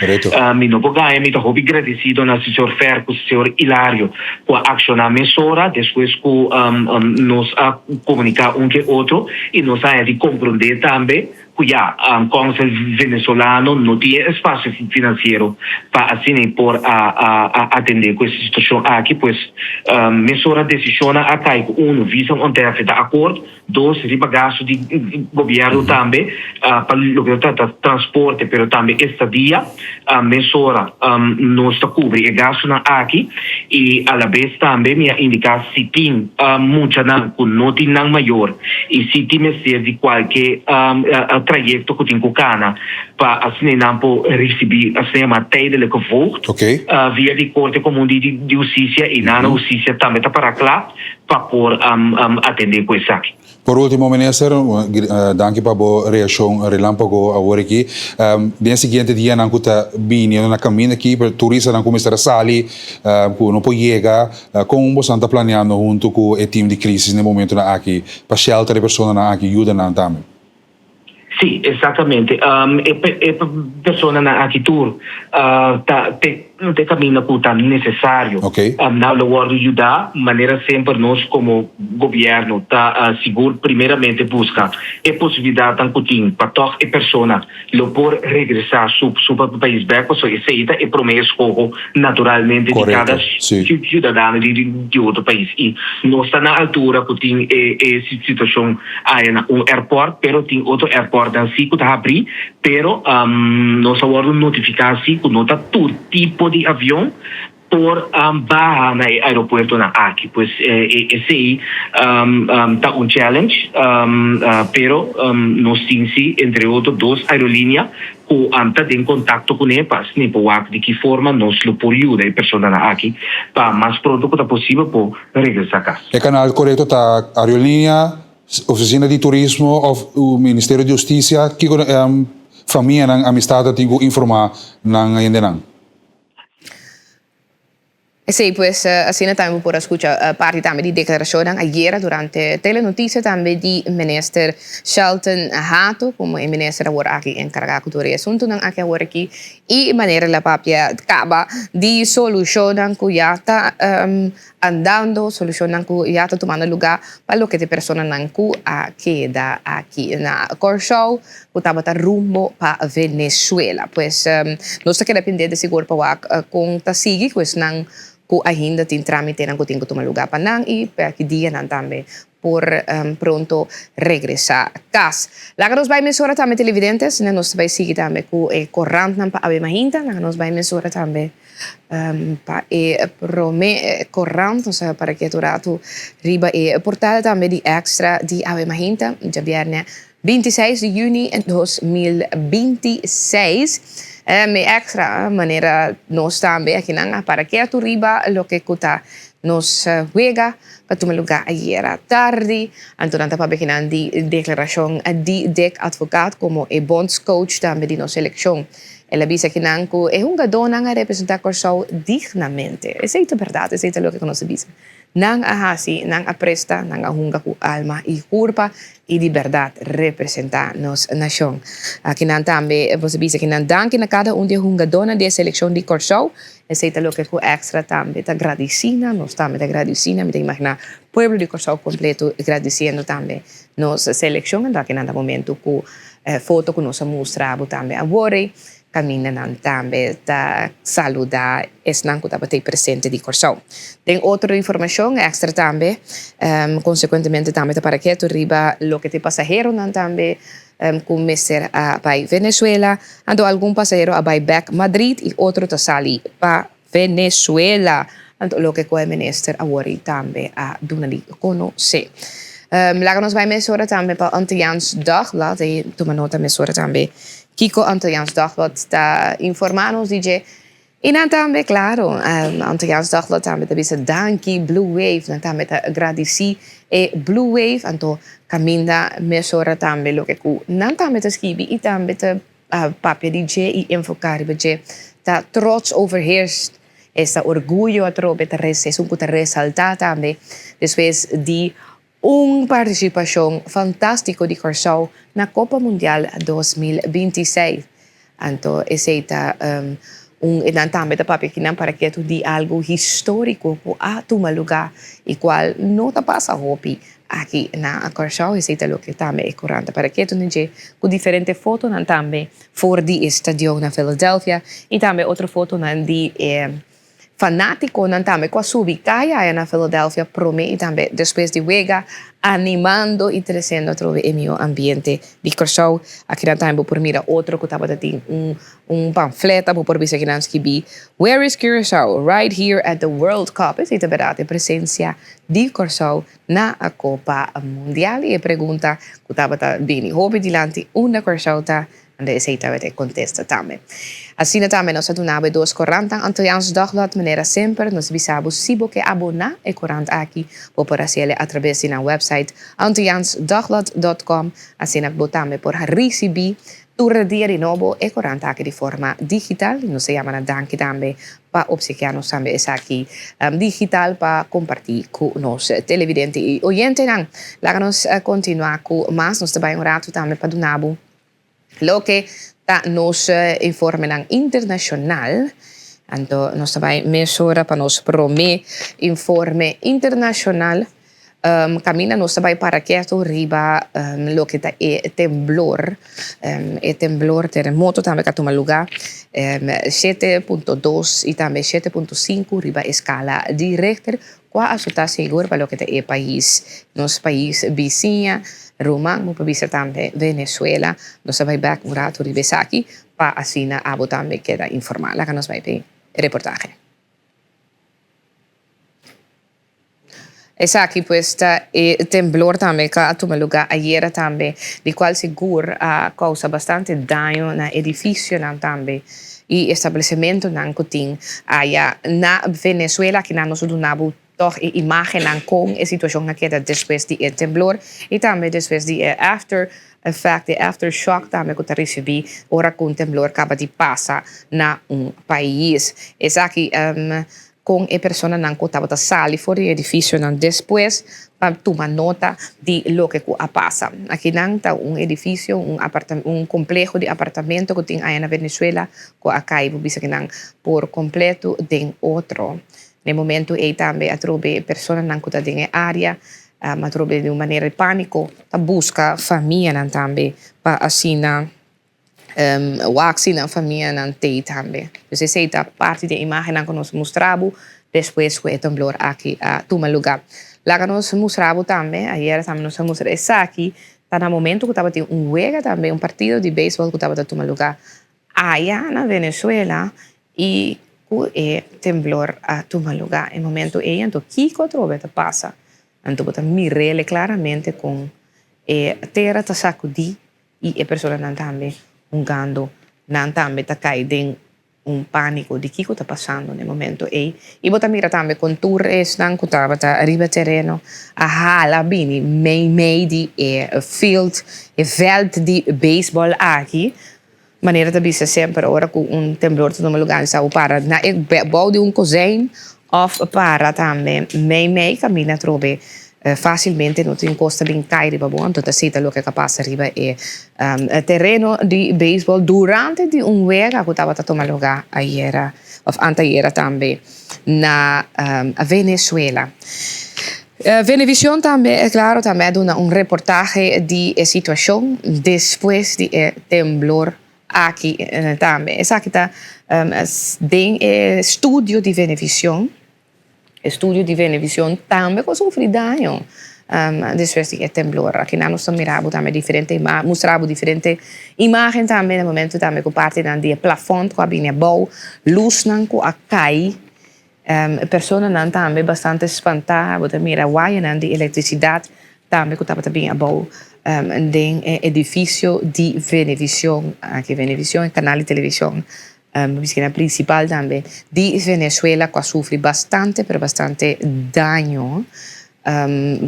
mi no por gaña, mi ta hopi gradesido na señor Fer ku señor Ilario ku a akshoná mesora despues ku nos a komuniká un ke otro i nos a haña di komprondé tambe ku ya Kònsel Venezolano no tin e espasio finansiero pa asina e por a atendé ku e situashon aki. Pues mesora desishonnan a kai ku unu, Visa Ontefe ta akord. Dos, riba gastu di gobièrnu tambe pa loke ta trata transporte pero tambe estadia. Mesora nos ta kubri e gastunan aki i alabes tambe mi a indiká si tin muchanan ku no tin nan mayor i si tin mester di kualke trayekto ku tin ku kana pa asina nan por risibí asina yamá tijdelijke voogd via di Korte Komun di Hustisia i nan hustisia tambe ta para kla. pa por atendé ku esaki. Por ultimo Minister, danki pa bo reakshon relampago awor aki. Den e siguiente dianan ku ta bini na kaminda aki, turistanan ku mester a sali ku no por yega, kon bosan ta planeando huntu ku e team di krisis na e momentunan aki pa shelter e personanan aki, yuda nan tambe? Sí, exactamente. E personanan aki tur ta te caminda cu ta necesario. Nan lo wordo yuda. Manera semper nos como gobierno ta sigur primeramente busca e posibilidadnan cu tin pa toch e persona lo por regresa su su pais bek pasobra esey ta e prome escoho naturalmente di cada ciudadano di otro pais. Y nos ta na altura cu tin e situacion Aya na un airport, pero tin otro airportnan si cu ta habri, pero nos a wordo notifica si cu no ta tur tipo di avion por baha na e aeropuertonan aki. Pues esey ta un challenge, pero nos tin si entre otro dos aerolinea cu ta den contacto cune pa asina por wak di ki forma nos lo por yuda e personanan aki pa mas pronto cu ta posibel por regresa cas. E canal corecto ta aerolinea, oficina di turismo of Ministerio di Husticia? Kico famianan, amistadnan tin cu informa nan hendenan? Esei pues asina tambe bo por a scucha parti tambe di declaracionnan ayera durante Telenoticia tambe di Minister Shelton Hato como e minister awor aki encarga cu tur e asuntonan aki awor aki y manera el a papia caba di solucionnan cu ya ta andando, solucionnan cu ya ta tumando lugar pa loke ta e personanan cu a keda aki na Corsou. Ku tabata rumbo pa Venezuela. Pues nos ta keda pendiente sigur pa wak kon ta sigui ku esnan ku ainda tin tramitenan ku tin ku tuma lugá pa nan i pa ki dianan tambe por pronto regresá kas. Laga nos bai mesora tambe televidentes, nos ta bai sigui tambe ku e korantnan pa awe mahinta. Laga nos bai mesora tambe. Pa e prome korant nos a para ketu ratu riba e portada tambe di Extra di awe mahinta djabièrnè 26 di yüni 2026. E Extra manera nos tambe akinan a para ketu riba loke ku ta nos wega pa tuma lugá ayera tardi. Anto nan ta papia kinan di deklarashon di Dick Advocaat komo e bondscoach tambe di nos selekshon. El a bisa kinan ku e hungadónan a representá Kòrsou dignamente. Esei ta bèrdat, esei ta loke ku nos a bisa. Nan a hasi, nan a presta, nan a hunga ku alma i kurpa i di bèrdat representá nos nashon. Akinan tambe bo sa bisa ki nan danki na kada un di e hungadónan di e selekshon di Kòrsou. Esei ta loke ku Extra tambe ta gradisí nan, nos tambe ta gradisí nan. Mi ta imaginá pueblo di Kòrsou kompleto gradisiendo tambe nos selekshon. Anto akinan ta momentu ku foto ku nos a mustra bo tambe awor ei. Kaminda nan tambe ta saludá esnan ku tabata ei presente di Kòrsou. Den otro informashon èkstra tambe, konsekuentemente tambe ta para ketu riba loke ta e pasaheronan tambe ku mester a bai Venezuela. Anto algun pasahero a bai bèk Madrid i otro ta sali pa Venezuela. Anto loke ku e minister awor ei tambe a duna di konosé. Laga nos bai mesora tambe pa Antilliaans Dagblad. E tuma nota mesora tambe kiko Antilliaans Dagblad ta informá nos di dje. I nan tambe, klaro, Antilliaans Dagblad tambe ta bisa danki Blue Wave. Nan tambe ta gradisí e Blue Wave. Anto kaminda mesora tambe loke ku nan tambe ta skibi i tambe ta papia di dje i enfoká riba dje ta trots overheerst, esta orguyo atrobe ta esun ku ta resaltá tambe despues di un partisipashon fantástiko di Kòrsou na Kopa Mundial 2026. Anto esei ta un e nan tambe ta papia kinan para ketu di algu históriko ku a tuma lugá i kual no ta pasa hopi aki na Kòrsou. Esei ta loke tambe e korant ta para ketu na dje ku diferente fotonan tambe for di e stadion na Philadelphia i tambe otro fotonan di e Fanátikonan tambe ku a subi kaya aya na Philadelphia promé i tambe despues di wega, animando i tresiendo atrobe e mihó ambiente di Kòrsou. Akinan tambe bo por mira otro ku tabata tin un un pamfleta, bo por bisa kinan skibí, Where is Curaçao? Right here at the World Cup. Esei ta bèrdat e presensia di Kòrsou na a Kopa Mundial i e pregunta ku tabata bini hopi dilanti unda Kòrsou ta Anda esei tabata e kontesta tambe. Asina tambe nos a duna bo e dos korantnan Antilliaans Dagblad. Manera semper nos bisa bo si bo ke aboná e korant aki bo por hasi el atrabes di nan website antilliaansdagblad dot com. Asina bo tambe por risibí tur dia di nobo e korant aki di forma digital. I nos ta yama nan danki tambe pa opsekiá nos tambe esaki digital pa kompartí ku nos televidente i oyentenan. Laga nos kontinuá ku mas. Nos ta bai un ratu tambe pa duna bo Loke ta nos informenan internashonal, anto nos ta bai mesora pa nos promé informe internashonal kaminda nos ta bai para ketu riba loke ta e temblor, e temblor teremoto tambe ku a tuma lugá 7.2 i tambe 7.5 riba e skala di Richter Kua a sutá sigur pa loke ta e pais, nos pais bisiña, ruman, bo por bisa tambe Venezuela. Nos ta bai bek un ratu riba esaki pa asina abo tambe keda informá. Laga nos bai p'e reportahe. Esaki pues ta e temblor tambe ku a tuma lugá ayera tambe, di kual sigur a kousa bastante daño na edifisionan tambe. I establesimentonan ku tin aya na Venezuela. Akinan nos a duna bo tòg e imágennan kon e situashon a keda despues di e temblor i tambe despues di e after effect, e after shock tambe ku ta risibí ora ku un temblor kaba di pasa na un pais. Esaki kon e personanan ku tabata sali for di e edifisionan despues pa tuma nota di loke ku a pasa. Akinan ta un edifisio, un un kompleho di apartamento ku tin aya na Venezuela ku a kai bo bisa kinan por kompleto den otro. Na e momento ei tambe atrobe e personanan ku ta den e área atrobe di un manera di pániko ta buska famianan tambe pa asina Wak si nan famianan tei tambe. Dus esei ta parti di e imagennan ku nos mustra bo despues ku e temblor aki a tuma lugá. Laga nos mustra bo tambe, ayera tambe nos a mustra esaki, ta na momento ku tabatin un wega tambe, un partido di beisbòl ku tabata tuma lugá aya na Venezuela i ku e temblor a tuma lugá e momento ei. Anto kiko atrobe ta pasa? Anto bo ta mir'el klaramente kon e tera ta sakudí i e personanan tambe hungando nan tambe ta kai den un pániko di kiko ta pasando na e momento ei. I bo ta mira tambe kon tur esnan ku tabata riba tereno a hala bini mei mei di e field, e vèlt di beisbòl aki. Manera ta bisa semper ora ku un temblor ta tuma lugá sa bo para na e bou di un kozijn. Òf para tambe mei mei kaminda atrobe fásilmente no tin kos ta bin kai riba bo, anto ta sita loke ka pasa riba e tereno di beisbòl durante di un wega ku tabata tuma lugá ayera òf antayera tambe na Venezuela. Venevisión tambe klaro tambe a duna un reportahe di e situashon despues di e temblor Aki tambe. Esaki ta den e studio di Venevision. E studio di Venevision tambe ku a sufri daño despues di e temblor. Aki nan nos ta mira bo tambe diferente mustra bo diferente imagen tambe na momento tambe ku partinan di e plafond ku a bini abou, lusnan ku a kai. E personanan tambe bastante spantá, bo ta mira wayanan di elektrisidat tambe ku tabata bin abou den e edifisio di Venevision. Aki Venevision e kanal di televishon miskina prinsipal tambe di Venezuela ku a sufri bastante pero bastante daño.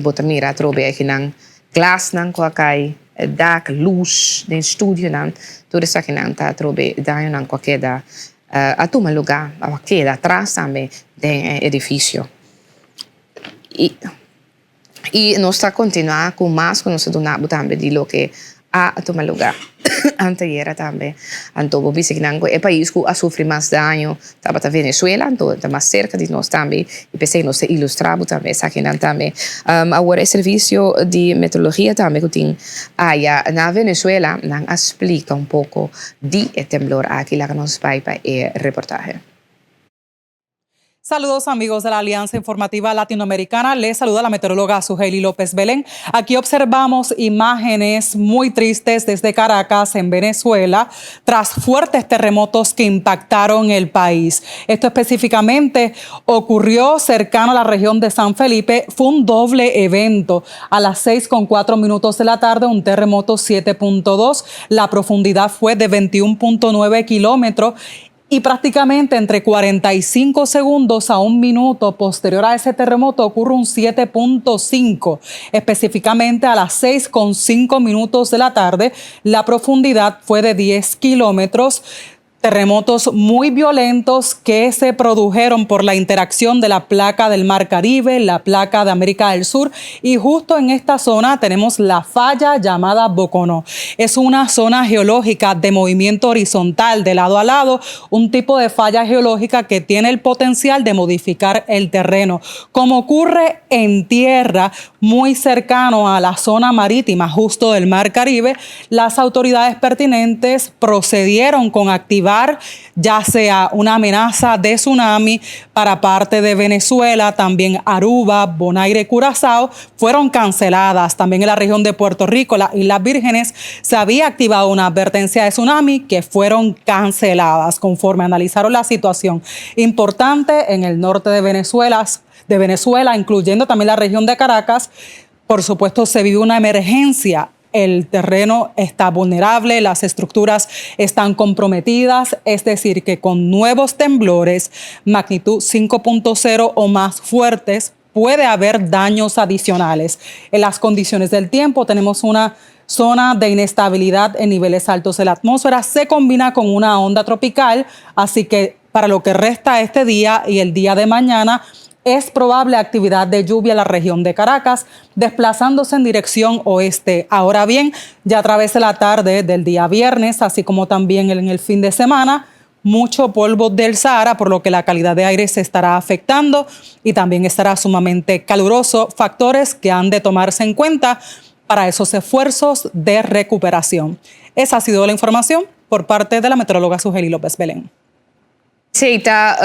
Bo ta mira atrobe akinan glasnan ku a kai, dak, lus den studionan, tur esakinan ta atrobe dañonan ku a keda A tuma lugá, a keda atras tambe den e edifisio. I i nos ta kontinuá ku mas ku nos ta duna bo tambe di loke a tuma lugá antayera tambe. Anto bo bisa kinan ku e pais ku a sufri mas daño tabata Venezuela, anto ta mas serka di nos tambe i p'esei nos ta ilustrá bo tambe esakinan tambe. Awor e servisio di meteorologia tambe ku tin aya na Venezuela nan a splika un poko di e temblor aki. Laga nos bai pa e reportahe. Saludos amigos de la Alianza Informativa Latinoamericana. Les saluda la meteoróloga Suheili López Belén. Aquí observamos imágenes muy tristes desde Caracas, en Venezuela, tras fuertes terremotos que impactaron el país. Esto específicamente ocurrió cercano a la región de San Felipe. Fue un doble evento. A las 6 con 4 minutos de la tarde, un terremoto 7.2. La profundidad fue de 21.9 kilómetros y prácticamente entre 45 segundos a un minuto posterior a ese terremoto ocurre un 7.5, específicamente a las 6.5 minutos de la tarde. La profundidad fue de 10 kilómetros terremotos muy violentos que se produjeron por la interacción de la placa del Mar Caribe, la placa de América del Sur y justo en esta zona tenemos la falla llamada Boconó. Es una zona geológica de movimiento horizontal de lado a lado, un tipo de falla geológica que tiene el potencial de modificar el terreno, como ocurre en tierra muy cercano a la zona marítima justo del Mar Caribe, las autoridades pertinentes procedieron con activar ya sea una amenaza de tsunami para parte de Venezuela, también Aruba, Bonaire y Curazao fueron canceladas. También en la región de Puerto Rico, las Islas Vírgenes, se había activado una advertencia de tsunami que fueron canceladas conforme analizaron la situación importante en el norte de Venezuela, de Venezuela, incluyendo también la región de Caracas. Por supuesto, se vive una emergencia el terreno está vulnerable, las estructuras están comprometidas, es decir, que con nuevos temblores, magnitud 5.0 o más fuertes, puede haber daños adicionales. En las condiciones del tiempo tenemos una zona de inestabilidad en niveles altos de la atmósfera, se combina con una onda tropical, así que para lo que resta este día y el día de mañana, es probable actividad de lluvia en la región de Caracas, desplazándose en dirección oeste. Ahora bien, ya a través de la tarde del día viernes, así como también en el fin de semana, mucho polvo del Sahara, por lo que la calidad de aire se estará afectando y también estará sumamente caluroso, factores que han de tomarse en cuenta para esos esfuerzos de recuperación. Esa ha sido la información por parte de la meteoróloga Sugeli López Belén. Esei ta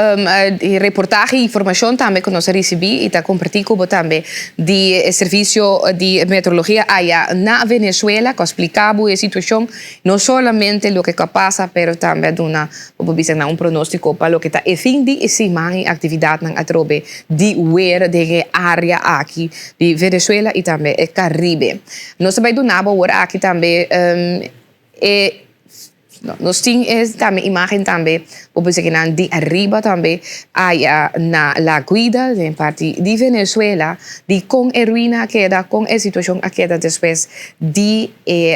e reportahe i informashon tambe ku nos a risibí i ta kompartí ku bo tambe di e servisio di meteorologia aya na Venezuela ku a splika bo e situashon, no solamente loke ku a pasa pero tambe a duna bo por bisa nan un pronóstiko pa loke ta e fin di e siman i aktividatnan atrobe di wer den e área aki di Venezuela i tambe e Karibe. Nos ta bai duna bo awor aki tambe e. Nos tin e tambe imagen tambe bo bisa ki nan di ariba tambe aya na La Guida den parti di Venezuela di kon e ruina a keda, kon e situacion a keda despues di e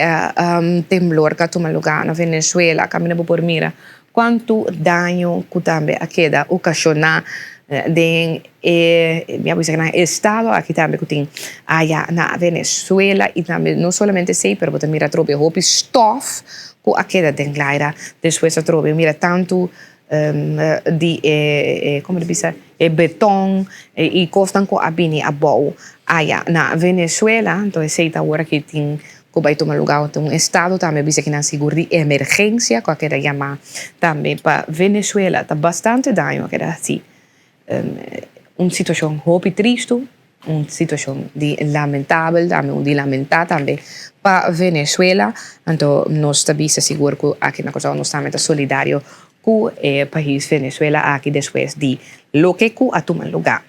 temblor ku a tuma luga na Venezuela. Kaminda bo por mira kuantu daño ku tambe a keda okashoná. Den e mi a bisa nan estado aki tambe ku tin aya na Venezuela i tambe no solamente esei pero bo ta mira atrobe hopi stof ku a keda den laira despues atrobe mira tantu di e komo ta bisa e beton i kosnan ku a bini abou aya na Venezuela anto esei ta ora ki tin ku bai tuma luga un estado tambe bisa ki nan sigur di emergensia ku a keda yama tambe pa Venezuela ta bastante daño a keda hasi un situashon hopi tristu un situashon di lamentabel tambe un di lamenta tambe pa Venezuela anto nos ta bisa sigur ku aki na Kòrsou nos tambe ta solidario ku e pais Venezuela aki despues di loke ku a tuma luga.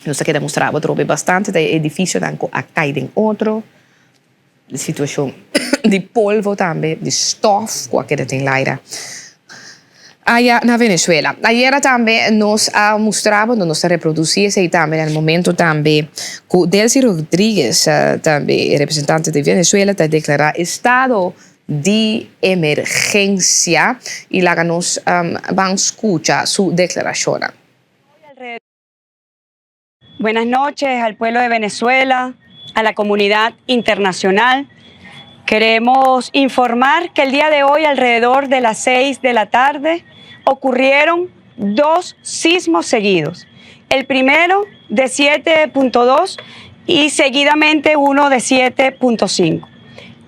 Nos ta keda mustra bo atrobe bastante ta e edificionan cu a cay den otro, situacion di polvo tambe, di stof cu a keda den laira aya na Venezuela. Ayera tambe nos a mustra bo, nos ta reproduci esey tambe na e momento tambe cu Delcy Rodriguez, tambe e representante di Venezuela ta declara estado di emergencia y laga nos ban scucha su declaracionnan. Buenas noches al pueblo de Venezuela, a la comunidad internacional. Queremos informar que el día de hoy, alrededor de las 6 de la tarde, ocurrieron dos sismos seguidos. El primero de 7.2 y seguidamente uno de 7.5.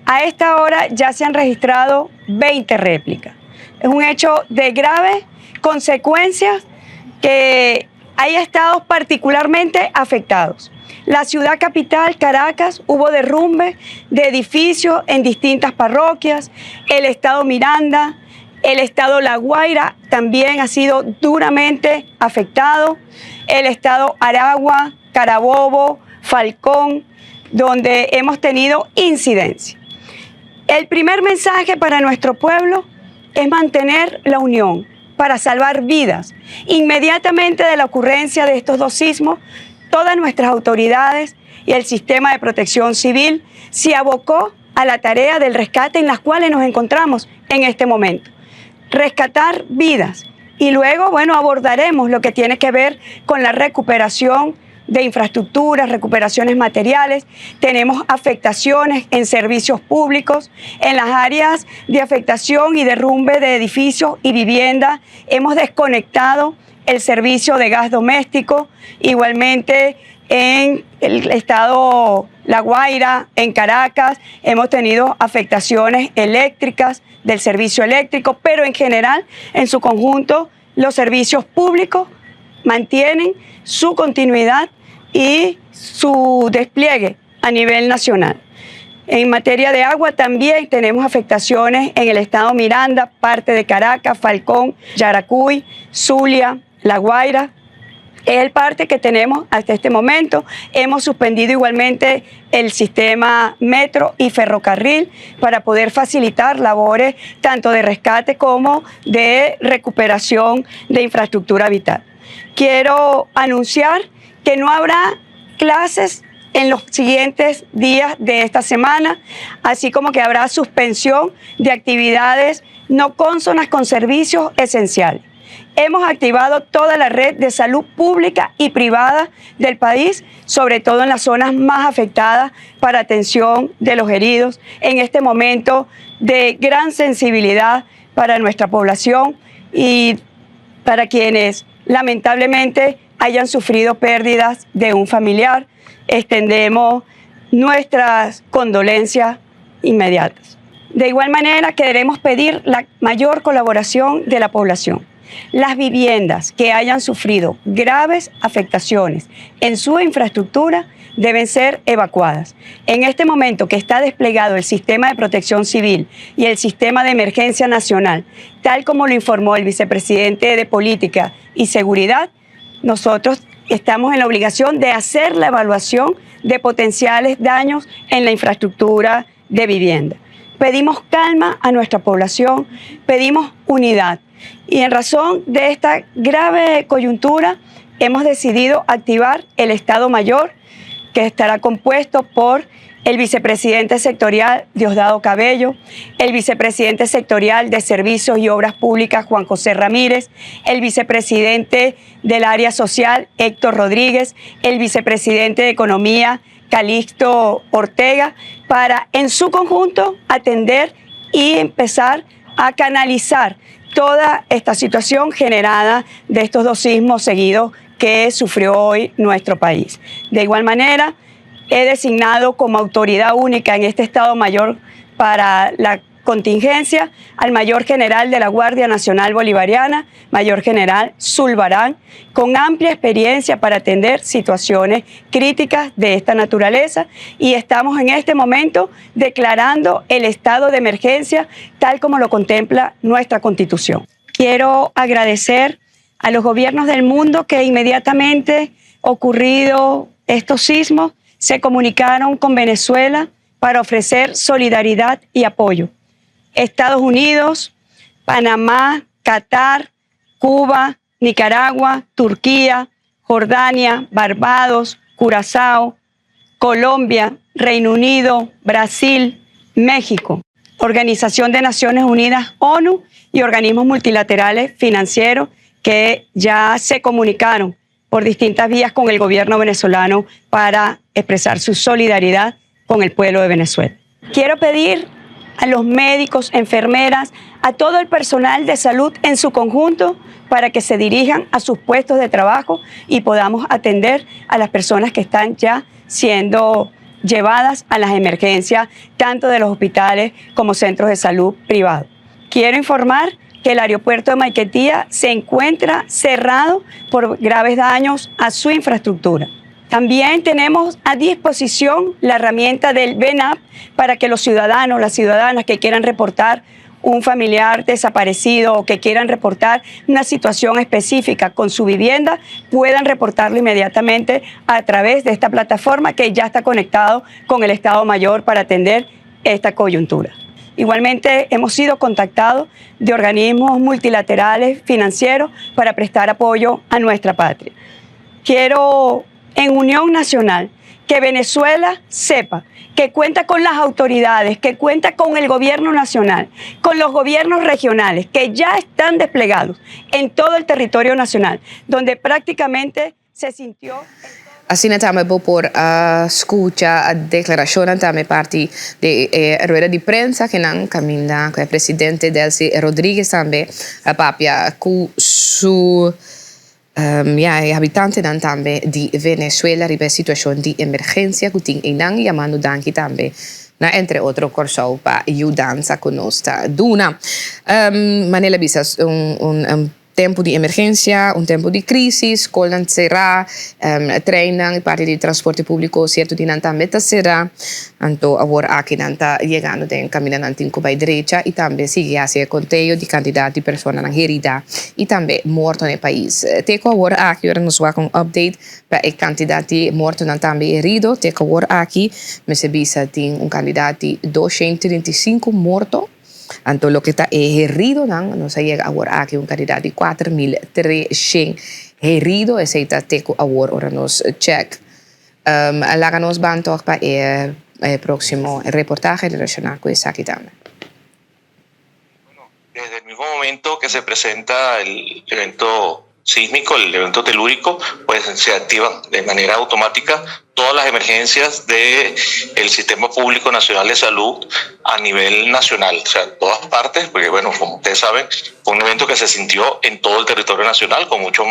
A esta hora ya se han registrado 20 réplicas. Es un hecho de grave consecuencias que hay estados particularmente afectados. La ciudad capital, Caracas, hubo derrumbe de edificios en distintas parroquias, el estado Miranda, el estado La Guaira también ha sido duramente afectado, el estado Aragua, Carabobo, Falcón, donde hemos tenido incidencia. El primer mensaje para nuestro pueblo es mantener la unión para salvar vidas. Inmediatamente de la ocurrencia de estos dos sismos, todas nuestras autoridades y el sistema de protección civil se abocó a la tarea del rescate en las cuales nos encontramos en este momento. Rescatar vidas. Y luego, bueno, abordaremos lo que tiene que ver con la recuperación de infraestructuras, recuperaciones materiales, tenemos afectaciones en servicios públicos, en las áreas de afectación y derrumbe de edificios y viviendas, hemos desconectado el servicio de gas doméstico, igualmente en el estado La Guaira, en Caracas, hemos tenido afectaciones eléctricas del servicio eléctrico, pero en general, en su conjunto, los servicios públicos mantienen su continuidad y su despliegue a nivel nacional. En materia de agua también tenemos afectaciones en el estado Miranda, parte de Caracas, Falcón, Yaracuy, Zulia, La Guaira. Es el parte que tenemos hasta este momento. Hemos suspendido igualmente el sistema metro y ferrocarril para poder facilitar labores tanto de rescate como de recuperación de infraestructura vital. Quiero anunciar que no habrá clases en los siguientes días de esta semana, así como que habrá suspensión de actividades no cónsonas con servicios esenciales. Hemos activado toda la red de salud pública y privada del país, sobre todo en las zonas más afectadas para atención de los heridos, en este momento de gran sensibilidad para nuestra población y para quienes lamentablemente hayan sufrido pérdidas de un familiar. Extendemos nuestras condolencias inmediatas. De igual manera, queremos pedir la mayor colaboración de la población. Las viviendas que hayan sufrido graves afectaciones en su infraestructura deben ser evacuadas. En este momento que está desplegado el sistema de protección civil y el sistema de emergencia nacional, tal como lo informó el vicepresidente de Política y Seguridad, nosotros estamos en la obligación de hacer la evaluación de potenciales daños en la infraestructura de vivienda. Pedimos calma a nuestra población, pedimos unidad. Y en razón de esta grave coyuntura, hemos decidido activar el Estado Mayor, que estará compuesto por el vicepresidente sectorial Diosdado Cabello, el vicepresidente sectorial de Servicios y Obras Públicas Juan José Ramírez, el vicepresidente del área social Héctor Rodríguez, el vicepresidente de Economía Calixto Ortega, para en su conjunto atender y empezar a canalizar toda esta situación generada de estos dos sismos seguidos que sufrió hoy nuestro país. De igual manera, he designado como autoridad única en este Estado Mayor para la contingencia al mayor general de la Guardia Nacional Bolivariana, mayor general Sulbarán, con amplia experiencia para atender situaciones críticas de esta naturaleza y estamos en este momento declarando el estado de emergencia tal como lo contempla nuestra Constitución. Quiero agradecer a los gobiernos del mundo que inmediatamente ocurrido estos sismos se comunicaron con Venezuela para ofrecer solidaridad y apoyo. Estados Unidos, Panamá, Qatar, Cuba, Nicaragua, Turquía, Jordania, Barbados, Curazao, Colombia, Reino Unido, Brasil, México, Organización de Naciones Unidas, ONU y organismos multilaterales financieros que ya se comunicaron por distintas vías con el gobierno venezolano para expresar su solidaridad con el pueblo de Venezuela. Quiero pedir a los médicos, enfermeras, a todo el personal de salud en su conjunto para que se dirijan a sus puestos de trabajo y podamos atender a las personas que están ya siendo llevadas a las emergencias, tanto de los hospitales como centros de salud privados. Quiero informar que el aeropuerto de Maiquetía se encuentra cerrado por graves daños a su infraestructura. También tenemos a disposición la herramienta del VENAP para que los ciudadanos, las ciudadanas que quieran reportar un familiar desaparecido o que quieran reportar una situación específica con su vivienda, puedan reportarlo inmediatamente a través de esta plataforma que ya está conectado con el Estado Mayor para atender esta coyuntura. Igualmente hemos sido contactados de organismos multilaterales financieros para prestar apoyo a nuestra patria. Quiero, en Unión Nacional, que Venezuela sepa que cuenta con las autoridades, que cuenta con el gobierno nacional, con los gobiernos regionales, que ya están desplegados en todo el territorio nacional, donde prácticamente se sintió... Asina tambe bo por a skucha a deklarashonnan tambe parti di e rueda di prensa ku nan kaminda ku e presidente Delcy Rodriguez tambe a papia ku su ya e habitantenan tambe di Venezuela riba e situashon di emergensia ku tin einan yamando danki tambe na entre otro Kòrsou pa yudansa ku nos ta duna. Manera bisa un un Tempu di emergensia, un tempu di krísis, skolnan será, treinnan i parti di transporte públiko sierto di nan tambe ta será. Anto awor aki nan ta yegando den kaminda nan tin ku bai drecha i tambe sigui hasi e konteo di kantidat di personanan heridá i tambe morto na e pais. Te ku awor aki ora nos wak un update pa e kantidat di mortonan tambe herido, te ku awor aki mester bisa tin un kantidat di 235 morto. Anto loke ta e heridonan, nos a yega awor aki un kantidat di 4300 herido, esei ta te ku awor ora nos check. Laga nos ban tòg pa e próksimo reportahe relashoná ku esaki tambe. Bueno, desde el mismo momento que se presenta el evento sísmico, el evento telúrico, pues se activan de manera automática todas las emergencias del el Sistema Público Nacional de Salud a nivel nacional, o sea, en todas partes, porque bueno, como ustedes saben, fue un evento que se sintió en todo el territorio nacional, con mucho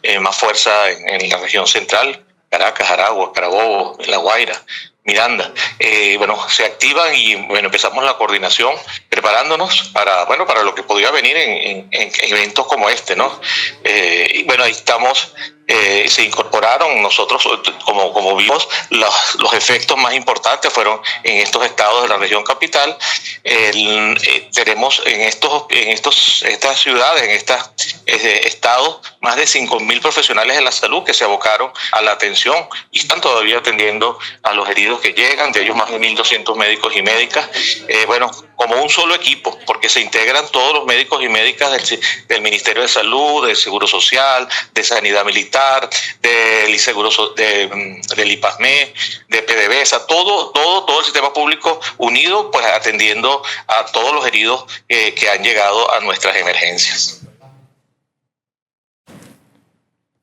eh, más fuerza en, la región central, Caracas, Aragua, Carabobo, La Guaira, Miranda. Eh, bueno, se activan y bueno, empezamos la coordinación preparándonos para, bueno, para lo que podía venir en, eventos como este, ¿no? Eh, y bueno, ahí estamos eh, se incorporaron, nosotros como, como vimos, los, los, efectos más importantes fueron en estos estados de la región capital. Eh, tenemos en, estos, en estos, estas ciudades, en estos eh, estados, más de 5.000 profesionales de la salud que se abocaron a la atención y están todavía atendiendo a los heridos. heridos que llegan, de ellos más de 1.200 médicos y médicas, eh, bueno, como un solo equipo, porque se integran todos los médicos y médicas del, del Ministerio de Salud, del Seguro Social, de Sanidad Militar, del Seguro de, mm, del IPASME, de PDVSA, todo, todo, todo el sistema público unido, pues atendiendo a todos los heridos eh, que han llegado a nuestras emergencias.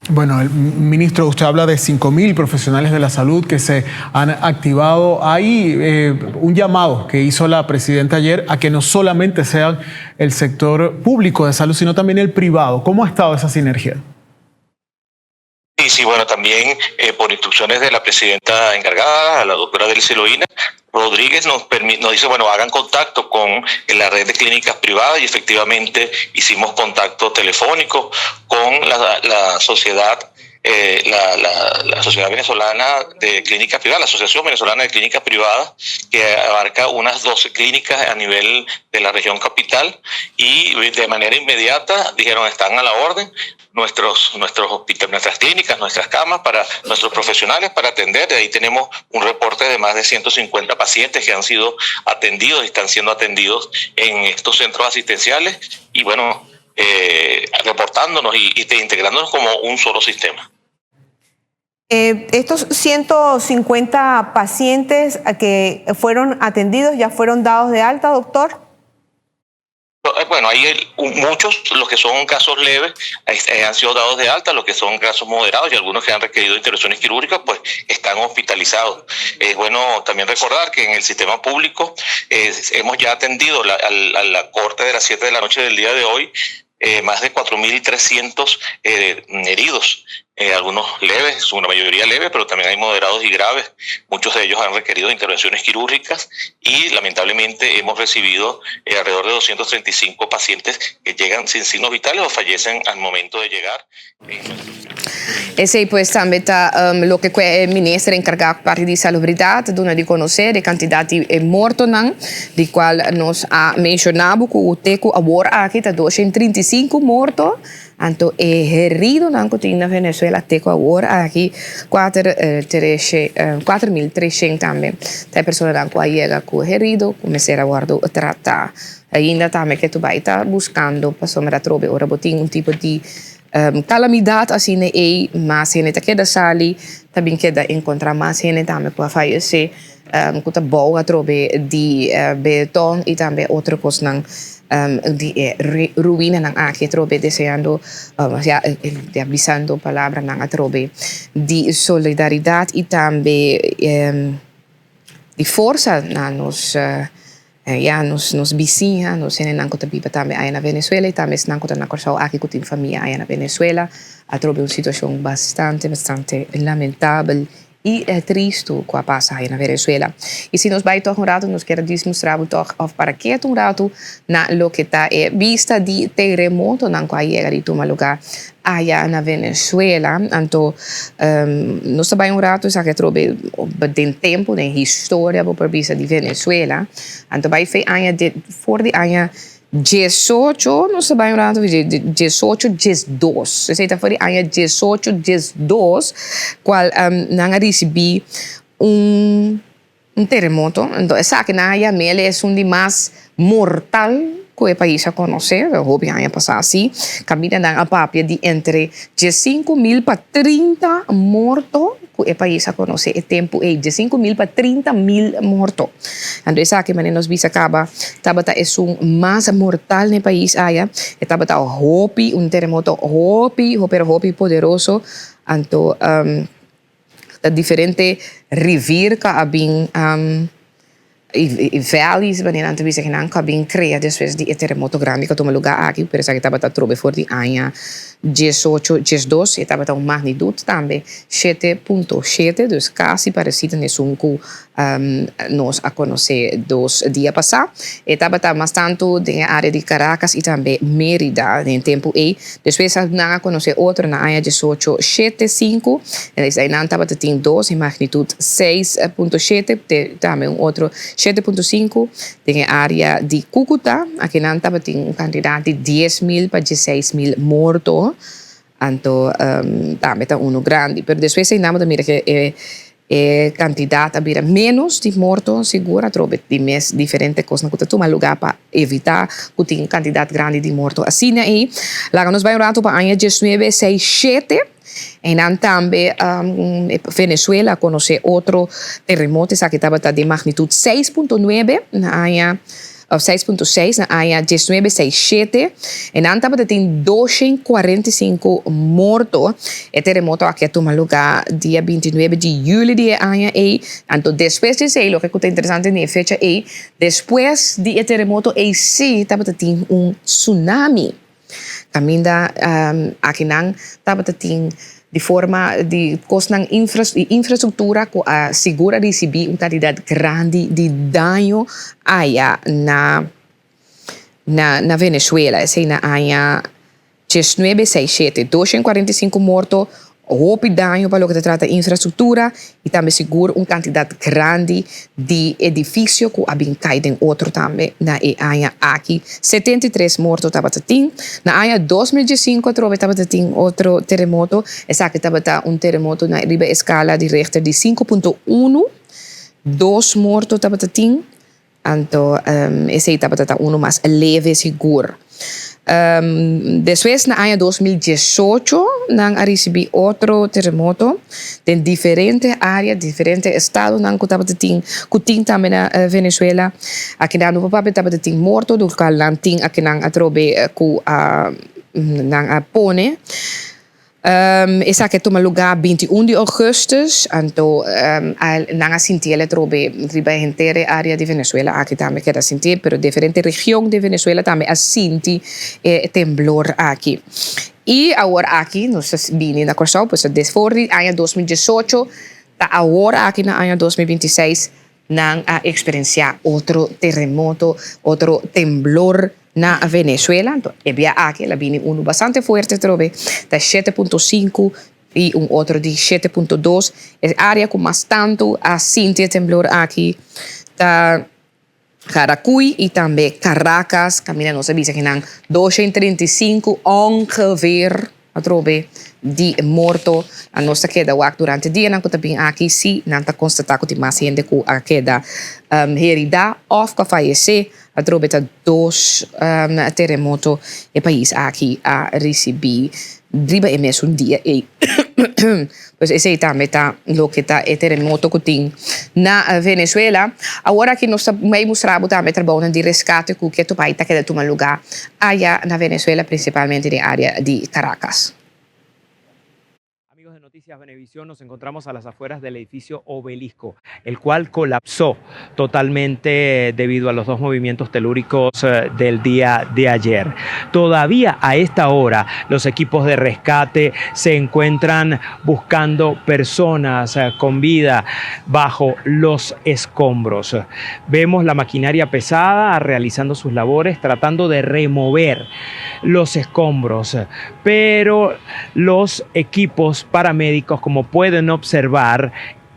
Bueno, el ministro, usted habla de 5.000 profesionales de la salud que se han activado. Hay eh, un llamado que hizo la presidenta ayer a que no solamente sea el sector público de salud, sino también el privado. ¿Cómo ha estado esa sinergia? Sí, sí, bueno, también eh, por instrucciones de la presidenta encargada, la doctora Delcy Eloína Rodríguez, nos, nos dice, bueno, hagan contacto con la red de clínicas privadas y efectivamente hicimos contacto telefónico con la, la sociedad eh, la, la, la, Sociedad Venezolana de Clínicas Privadas, la Asociación Venezolana de Clínicas Privadas, que abarca unas 12 clínicas a nivel de la región capital y de manera inmediata dijeron están a la orden nuestros, nuestros hospitales, nuestras clínicas, nuestras camas para nuestros profesionales para atender. De ahí tenemos un reporte de más de 150 pacientes que han sido atendidos y están siendo atendidos en estos centros asistenciales y bueno, eh, reportándonos y, y integrándonos como un solo sistema. Eh, estos 150 pacientes que fueron atendidos ya fueron dados de alta, doctor. Eh, bueno, hay muchos, los que son casos leves, eh, han sido dados de alta, los que son casos moderados y algunos que han requerido intervenciones quirúrgicas, pues están hospitalizados. Es bueno también recordar que en el sistema público eh, hemos ya atendido la, a, la corte de las 7 de la noche del día de hoy eh, más de 4.300 eh, heridos, eh, algunos leves, una mayoría leve, pero también hay moderados y graves. Muchos de ellos han requerido intervenciones quirúrgicas y lamentablemente hemos recibido eh, alrededor de 235 pacientes que llegan sin signos vitales o fallecen al momento de llegar. Esey pues tambe ta um, loke cu e minister encarga cu parti di salubridad ta duna di conocer e cantidad di e mortonan di cual nos a menciona bo cu te cu awor aki ta 235 morto anto e heridonan cu tin na Venezuela te cu awor aki cuater treshe 4300 tambe ta e personanan cu a yega cu herido cu mester a wordo trata. Ainda tambe ke tu bay ta buscando pasobra atrobe ora bo tin un tipo di Calamidad asina ei, mas hende ta keda sali, ta bin keda encontra mas hende tambe cu a fayece, cu ta bou atrobe di beton y tambe otro cosnan di e ruinanan aki atrobe deseando, ya bisando palabranan atrobe di solidaridad y tambe di forsa na nos Ya nos nos bisiña, nos hendenan ku ta biba tambe aya na Venezuela i tambe esnan ku ta na Kòrsou aki ku tin famia aya na Venezuela a trobe un situashon bastante bastante lamentabel i tristu ku a pasa aya na Venezuela. I si nos bai tòg un ratu nos kier a dis mustra bo tòg òf para ketu un ratu na loke ta e bista di teremotonan ku a yega di tuma lugá Aya na Venezuela, anto nos ta bai un rato esaki atrobe den tempo, den historia bo por bisa di Venezuela, anto bai fe aña de for di aña diesocho nos ta bai un rato diesocho diesdos, esei ta for di aña diesocho diesdos cual nan a ricibi un Un teremoto, enton esaki nan a yam'el esun di mas mortal ku e pais a konosé, hopi aña pasá si, kaminda nan a papia di entre diesinku mil pa 30 morto ku e pais a konosé e tempu ei, 15 mil pa 30 mil morto. Anto esaki manera nos bisa kaba tabata esun mas mortal na e pais aya, e tabata hopi, un teremoto hopi, pero hopi poderoso, anto Ta diferente rivier ka a bin i valleys manera nan ta bisa kinan ka bin krea despues di e teremoto grandi ku a tuma lugá aki, pero esaki tabata atrobe for di aña 18 12, e tabata un magnitut tambe 7.7, dus kasi paresido na esun ku nos a konosé dos dia pasá. E tabata mas tantu den e área di Caracas i tambe Mérida den e tempu ei. Despues nan a konosé otro na aña 1875, eseinan tabata tin dos e magnitut 6.7 te tambe un otro 7.5 den e área di Cúcuta. Akinan tabatin un kantidat di 10 mil pa 16 mil morto. Anto tambe ta unu grandi. Pero despues einan bo ta mira ke e. E kantidat a bira ménos di morto sigur atrobe di mes diferente kosnan ku ta tuma lugá pa evitá ku tin kantidat grandi di morto asina ei. Laga nos bai un ratu pa aña diesnuebe seis shete. Einan tambe Venezuela a konosé otro terremoto, esaki tabata di magnitut 6.9 na aña òf 6.6 na aña 1967. Einan tabata tin 245 morto. E terremoto aki a tuma lugá dia 29 di yüli di e aña ei. Anto despues di esei, loke ku ta interesante den e fecha ei, despues di e terremoto ei sí tabata tin un tsunami. Kaminda akinan tabata tin di forma di kosnan di infrastruktura ku a sigur a risibí un kantidat grandi di daño aya na na Venezuela. Esei na aña diesnuebe seis shete, doshen kuarenta i sinku morto. Hopi daño pa loke ta trata infrastruktura i tambe sigur un kantidat grandi di edifisio ku a bin kai den otro tambe na e aña aki. 73 morto tabata tin. Na aña 2015 atrobe tabata tin otro teremoto. Esaki tabata un teremoto na riba e skala di Richter di 5.1. Dos morto tabata tin. Anto esei tabata ta unu mas leve sigur. Despues na aña 2018 nan a risibí otro teremoto den diferente área, diferente estadonan ku tabata tin, ku tin tambe na Venezuela. Akinan no por papia tabata tin morto, do kual nan tin akinan atrobe ku a nan a pone. Esaki a tuma lugá 21 di ougùstùs, anto nan a sinti el atrobe riba henter e área di Venezuela aki tambe keda sinti, pero diferente region di Venezuela tambe a sinti e temblor aki. I awor aki nos ta bini na Kòrsou, pues for di aña 2018 ta awor aki na aña 2026 Nan a eksperensiá otro teremoto, otro temblor na Venezuela. Anto e bia aki el a bini unu bastante fuerte atrobe, ta 7.5 i un otro di 7.2. E área ku mas tantu a sinti e temblor aki ta Caracuy i tambe Caracas, kaminda nos a bisa ki nan 235 ongeveer Atrobe di e morto a nos ta keda wak durante dianan ku ta bin aki si nan ta konstatá ku tin mas hende ku a keda heridá òf ku a fayesé. Atrobe ta dos teremoto e pais aki a risibí riba e mesun dia ei. Pues esei tambe ta loke ta e teremoto ku tin na Venezuela. Awor aki nos ta mei mustra bo tambe trabounan di reskate ku ketu bai ta keda tuma lugá aya na Venezuela, prinsipalmente den área di Caracas. Amigos de Noticias Venevisión, nos encontramos a las afueras del edificio Obelisco, el cual colapsó totalmente debido a los dos movimientos telúricos eh, del día de ayer. Todavía a esta hora los equipos de rescate se encuentran buscando personas eh, con vida bajo los escombros. Vemos la maquinaria pesada realizando sus labores, tratando de remover los escombros, pero los equipos paramédicos, como pueden observar,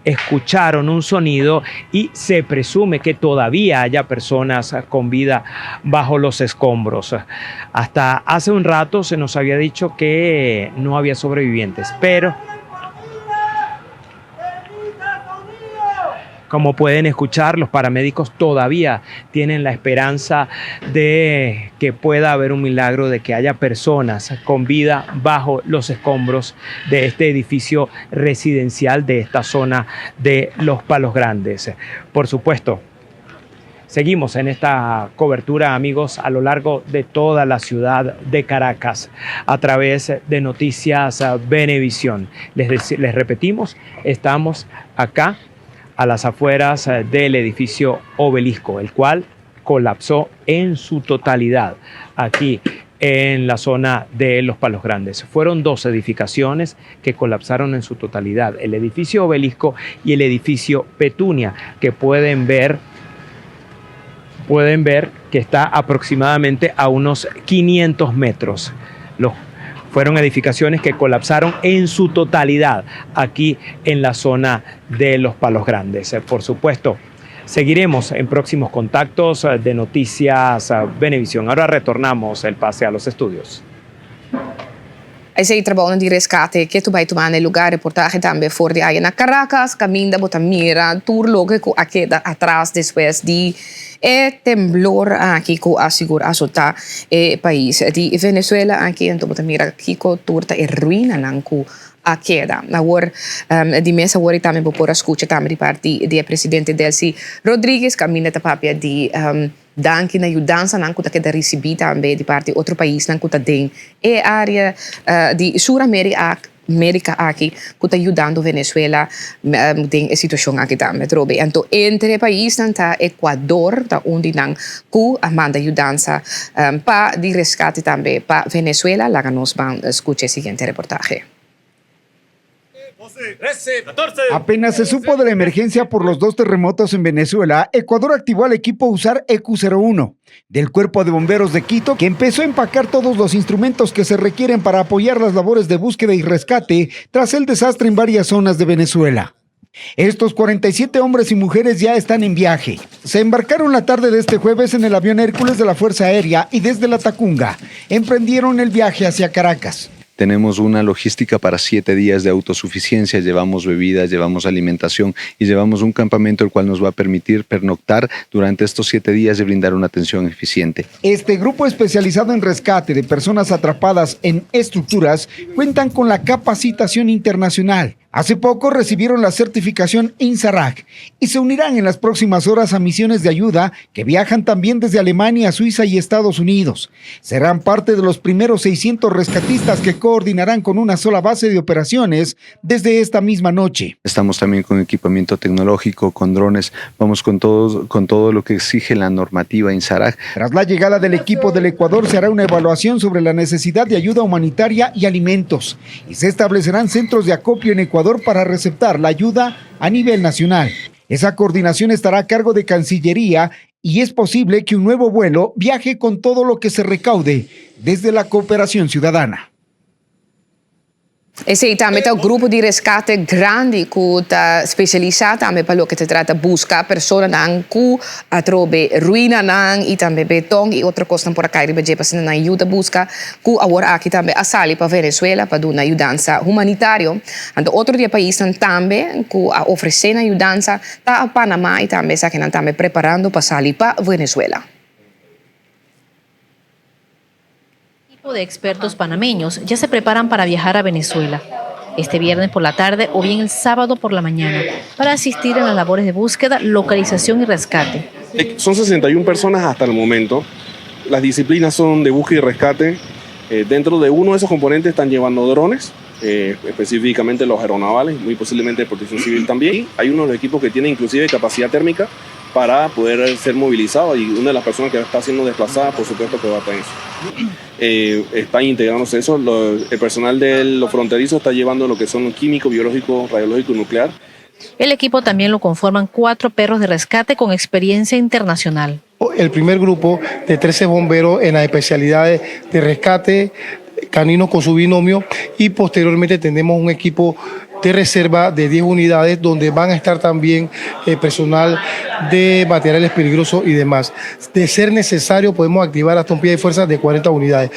escucharon un sonido y se presume que todavía haya personas con vida bajo los escombros. Hasta hace un rato se nos había dicho que no había sobrevivientes, pero Como pueden escuchar, los paramédicos todavía tienen la esperanza de que pueda haber un milagro, de que haya personas con vida bajo los escombros de este edificio residencial de esta zona de Los Palos Grandes. Por supuesto, Seguimos en esta cobertura, amigos, a lo largo de toda la ciudad de Caracas a través de Noticias Venevisión. Les, les repetimos, estamos acá a las afueras del edificio Obelisco, el cual colapsó en su totalidad aquí en la zona de Los Palos Grandes. Fueron dos edificaciones que colapsaron en su totalidad, el edificio Obelisco y el edificio Petunia, que pueden ver pueden ver que está aproximadamente a unos 500 metros. Los, fueron edificaciones que colapsaron en su totalidad aquí en la zona de Los Palos Grandes. Por supuesto, seguiremos en próximos contactos de Noticias Venevisión. Ahora retornamos el pase a los estudios. Esei trabounan di reskate ke tu bai tuma na e lugar. Reportahe tambe for di aya na Caracas kaminda bo ta mira tur loke ku a keda atras despues di e temblor aki ku a sigur asota e pais di Venezuela aki. Anto bo ta mira kiko tur ta e ruinanan ku a keda. Awor di mes awor i tambe bo por a skucha tambe di parti di e presidente Delcy Rodriguez kaminda ta papia di Danki na yudansanan ku ta keda risibí tambe di parti otro paisnan ku ta den e área di Sur Amerika aki ku ta yudando Venezuela den e situashon aki tambe atrobe. Anto entre e paisnan ta Ecuador ta un di nan ku a manda yudansa pa di reskate tambe pa Venezuela. Laga nos ban skucha e siguiente reportahe. Apenas se supo de la emergencia por los dos terremotos en Venezuela, Ecuador activó al equipo Usar EQ01 del Cuerpo de Bomberos de Quito, que empezó a empacar todos los instrumentos que se requieren para apoyar las labores de búsqueda y rescate tras el desastre en varias zonas de Venezuela. Estos 47 hombres y mujeres ya están en viaje. Se embarcaron la tarde de este jueves en el avión Hércules de la Fuerza Aérea y desde la Tacunga emprendieron el viaje hacia Caracas. Tenemos una logística para siete días de autosuficiencia, llevamos bebidas, llevamos alimentación y llevamos un campamento el cual nos va a permitir pernoctar durante estos siete días y brindar una atención eficiente. Este grupo especializado en rescate de personas atrapadas en estructuras cuentan con la capacitación internacional. Hace poco recibieron la certificación INSARAG y se unirán en las próximas horas a misiones de ayuda que viajan también desde Alemania, Suiza y Estados Unidos. Serán parte de los primeros 600 rescatistas que coordinarán con una sola base de operaciones desde esta misma noche. Estamos también con equipamiento tecnológico, con drones, vamos con todo, con todo lo que exige la normativa INSARAG. Tras la llegada del equipo del Ecuador se hará una evaluación sobre la necesidad de ayuda humanitaria y alimentos y se establecerán centros de acopio en Ecuador para receptar la ayuda a nivel nacional. Esa coordinación estará a cargo de Cancillería y es posible que un nuevo vuelo viaje con todo lo que se recaude desde la cooperación ciudadana. Esei tambe ta un grupo di reskate grandi ku ta spesialisá tambe pa loke ta trata buska personanan ku atrobe ruinanan i tambe beton i otro kosnan por a kai riba dje pa asina nan yuda buska ku awor aki tambe a sali pa Venezuela pa duna yudansa humanitario. Anto otro di e paisnan tambe ku a ofresé nan yudansa ta Panama i tambe esakinan tambe preparando pa sali pa Venezuela. Equipo de expertos panameños ya se preparan para viajar a Venezuela este viernes por la tarde o bien el sábado por la mañana para asistir en las labores de búsqueda, localización y rescate. Son 61 personas hasta el momento. Las disciplinas son de búsqueda y rescate. Eh, dentro de uno de esos componentes están llevando drones, eh, específicamente los aeronavales, muy posiblemente de protección civil también. Hay uno de los equipos que tiene inclusive capacidad térmica para poder ser movilizado y una de las personas que está siendo desplazada, por supuesto que va a tener eso. Eh, están integrándose eso, el personal de los fronterizos está llevando lo que son químico, biológico, radiológico y nuclear. El equipo también lo conforman cuatro perros de rescate con experiencia internacional. El primer grupo de 13 bomberos en las especialidades de rescate canino con su binomio y posteriormente tenemos un equipo de reserva de 10 unidades donde van a estar también eh, personal de materiales peligrosos y demás. De ser necesario podemos activar hasta un pie de fuerza de 40 unidades.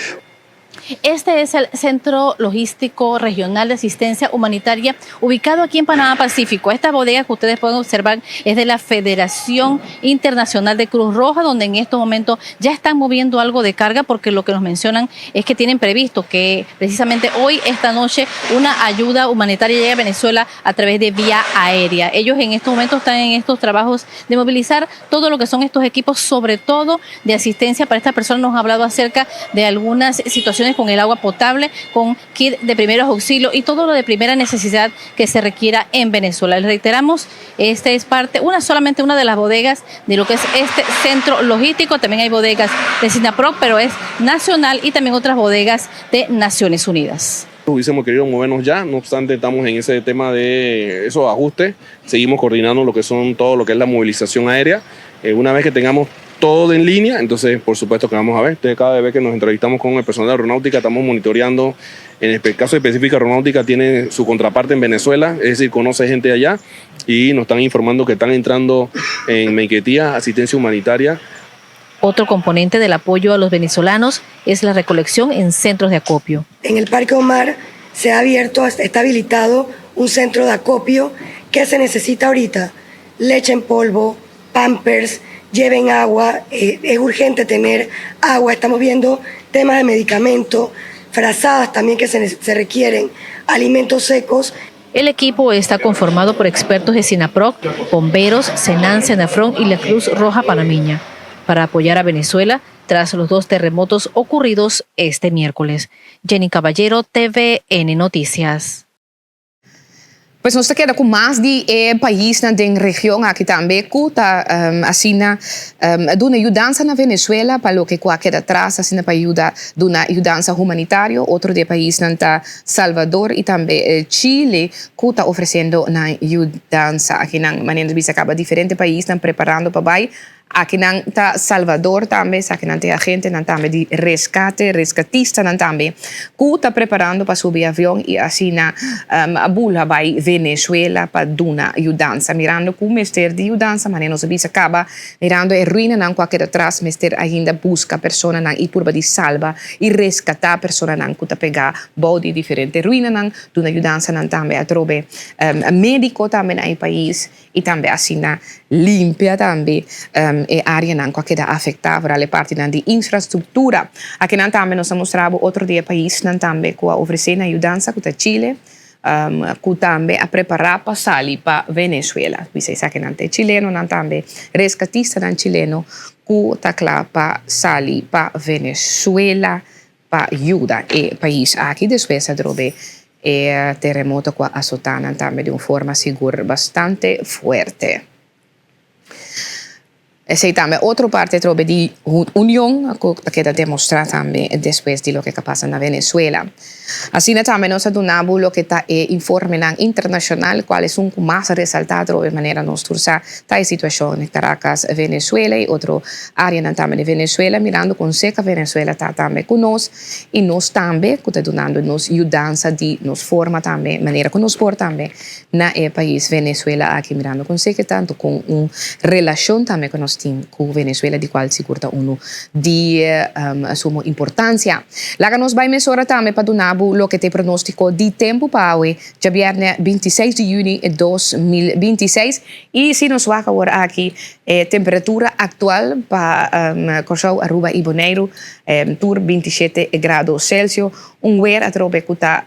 Este es el Centro Logístico Regional de Asistencia Humanitaria ubicado aquí en Panamá Pacífico. Esta bodega que ustedes pueden observar es de la Federación Internacional de Cruz Roja, donde en estos momentos ya están moviendo algo de carga porque lo que nos mencionan es que tienen previsto que precisamente hoy, esta noche, una ayuda humanitaria llegue a Venezuela a través de vía aérea. Ellos en estos momentos están en estos trabajos de movilizar todo lo que son estos equipos, sobre todo de asistencia para estas personas. Nos han hablado acerca de algunas situaciones con el agua potable, con kit de primeros auxilios y todo lo de primera necesidad que se requiera en Venezuela. Les reiteramos, esta es parte, una solamente una de las bodegas de lo que es este centro logístico. También hay bodegas de SINAPROC, pero es nacional y también otras bodegas de Naciones Unidas. Hubiésemos querido movernos ya, no obstante estamos en ese tema de esos ajustes, seguimos coordinando lo que son todo lo que es la movilización aérea. Eh, una vez que tengamos todo en línea, entonces por supuesto que vamos a ver. Entonces, cada vez que nos entrevistamos con el personal de aeronáutica, estamos monitoreando, en el caso específico aeronáutica tiene su contraparte en Venezuela, es decir, conoce gente allá y nos están informando que están entrando en Maiquetía asistencia humanitaria. Otro componente del apoyo a los venezolanos es la recolección en centros de acopio. En el Parque Omar se ha abierto, está habilitado un centro de acopio que se necesita ahorita. Leche en polvo, pampers, lleven agua, eh, es urgente tener agua, estamos viendo temas de medicamento, frazadas también que se, se requieren, alimentos secos. El equipo está conformado por expertos de SINAPROC, bomberos, Senan, Senafrón y la Cruz Roja Panameña para apoyar a Venezuela tras los dos terremotos ocurridos este miércoles. Jenny Caballero, TVN Noticias. Pues nos ta keda ku mas di e paisnan den region aki tambe ku ta asina duna yudansa na Venezuela pa loke ku a keda tras asina pa yuda duna yudansa humanitario. Otro di e paisnan ta Salvador i tambe Chile ku ta ofresiendo nan yudansa. Akinan manera nos bisa kaba diferente paisnan preparando pa bai Akinan ta Salvador tambe, esakinan ta e agentenan tambe di reskate, reskatistanan tambe, ku ta preparando pa subi avion i asina bula bai Venezuela pa duna yudansa. Mirando ku mester di yudansa, manera nos a bisa kaba, mirando e ruinanan ku a keda tras, mester ainda buska personanan i purba di salba i reskatá personanan ku ta pegá bou di diferente ruinanan, duna yudansanan tambe atrobe médiko tambe na e pais. I tambe asina limpia tambe e areanan ku a keda afektá, vooral e partinan di infrastruktura. Akinan tambe nos a mustra bo otro di e paisnan tambe ku a ofresé nan yudansa, ku ta Chile, ku tambe a prepará pa sali pa Venezuela. Bisa esakinan ta e chilenonan tambe, reskatistanan chileno ku ta kla pa sali pa Venezuela pa yuda e pais aki despues a drobe e teremoto ku a asotá nan tambe di un forma sigur bastante fuerte. Esei tambe otro parti atrobe di union ku ta keda demostrá tambe despues di loke ka pasa na Venezuela. Asina tambe nos a duna bo loke ta e informenan internashonal kual esun ku mas a resaltá atrobe manera nos tur sa ta e situashon na Caracas, Venezuela i otro Areanan tambe di Venezuela, mirando con seca Venezuela ta tambe cu nos y nos tambe cu ta dunando nos yudansa di nos forma tambe, manera cu nos por tambe na e pais Venezuela aki, mirando con seca tanto con un relacion tambe cu nos tin cu Venezuela di cual sigur ta uno di sumo importancia. Laga nos bay mesora tambe pa duna bo loke ta e pronostico di tempo pa awe djabierne 26 di juni 2026 y si nos wak awor aki E temperatura aktual pa Kòrsou, Aruba i Boneiru tur 27 grado Celsius. Un wer atrobe ku ta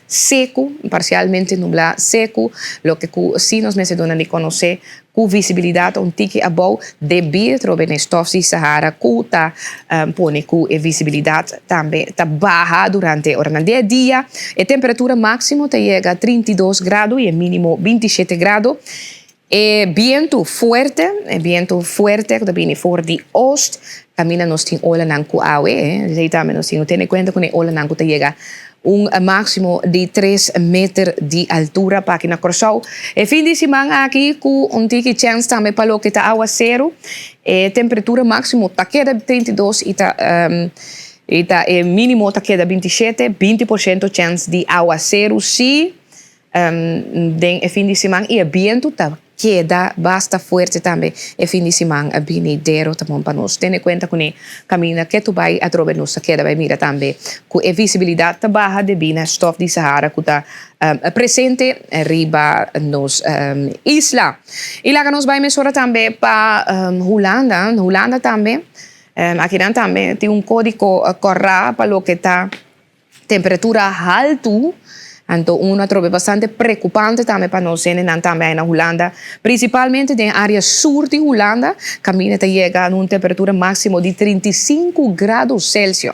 seku, parsialmente nublá seku, loke ku si nos mester duna di konosé ku visibilidat ta un tiki abou debí atrobe na e stòf di Sahara ku ta pone ku e visibilidat tambe ta baha durante e oranan di e dia. E temperatura máksimo ta yega 32 grado i e mínimo 27 grado. E bientu fuerte, e bientu fuerte ku ta bini for di oost, kaminda nos tin olanan ku awe, esei tambe nos tin ku tene kuenta ku e olanan ku ta yega un máksimo di tres meter di altura pa aki na Kòrsou. E fin di siman aki ku un tiki chèns tambe pa loke ta awaseru, e temperatura máksimo ta keda 32 i ta i ta e mínimo ta keda 27, 20 por shento chèns di awaseru si. Den e fin di siman i e bientu ta keda basta fuerte tambe e fin di siman binidero. Ta bon pa nos tene kuenta kuné kaminda ketu bai atrobe nos ta keda bai mira tambe ku e visibilidat ta baha debí na stòf di Sahara ku ta presente riba nos isla. I laga nos bai mesora tambe pa Hulanda. Hulanda tambe akinan tambe tin un kódigo kòrá pa loke ta. Temperatura haltu, anto un atrobe bastante preocupante tambe pa nos hendenan tambe ahí na Hulanda, principalmente den area sur di Hulanda, caminda ta yega na un temperatura maximo di 35 grado Celsius.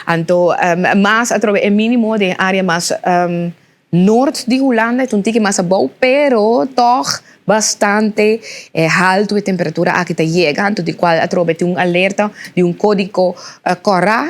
Anto mas atrobe e minimo den area mas nort di Hulanda ta un tiki mas abou, pero tog bastante haltu e temperatura aki ta yega, anto di cual atrobe tin un alerta di un codigo cora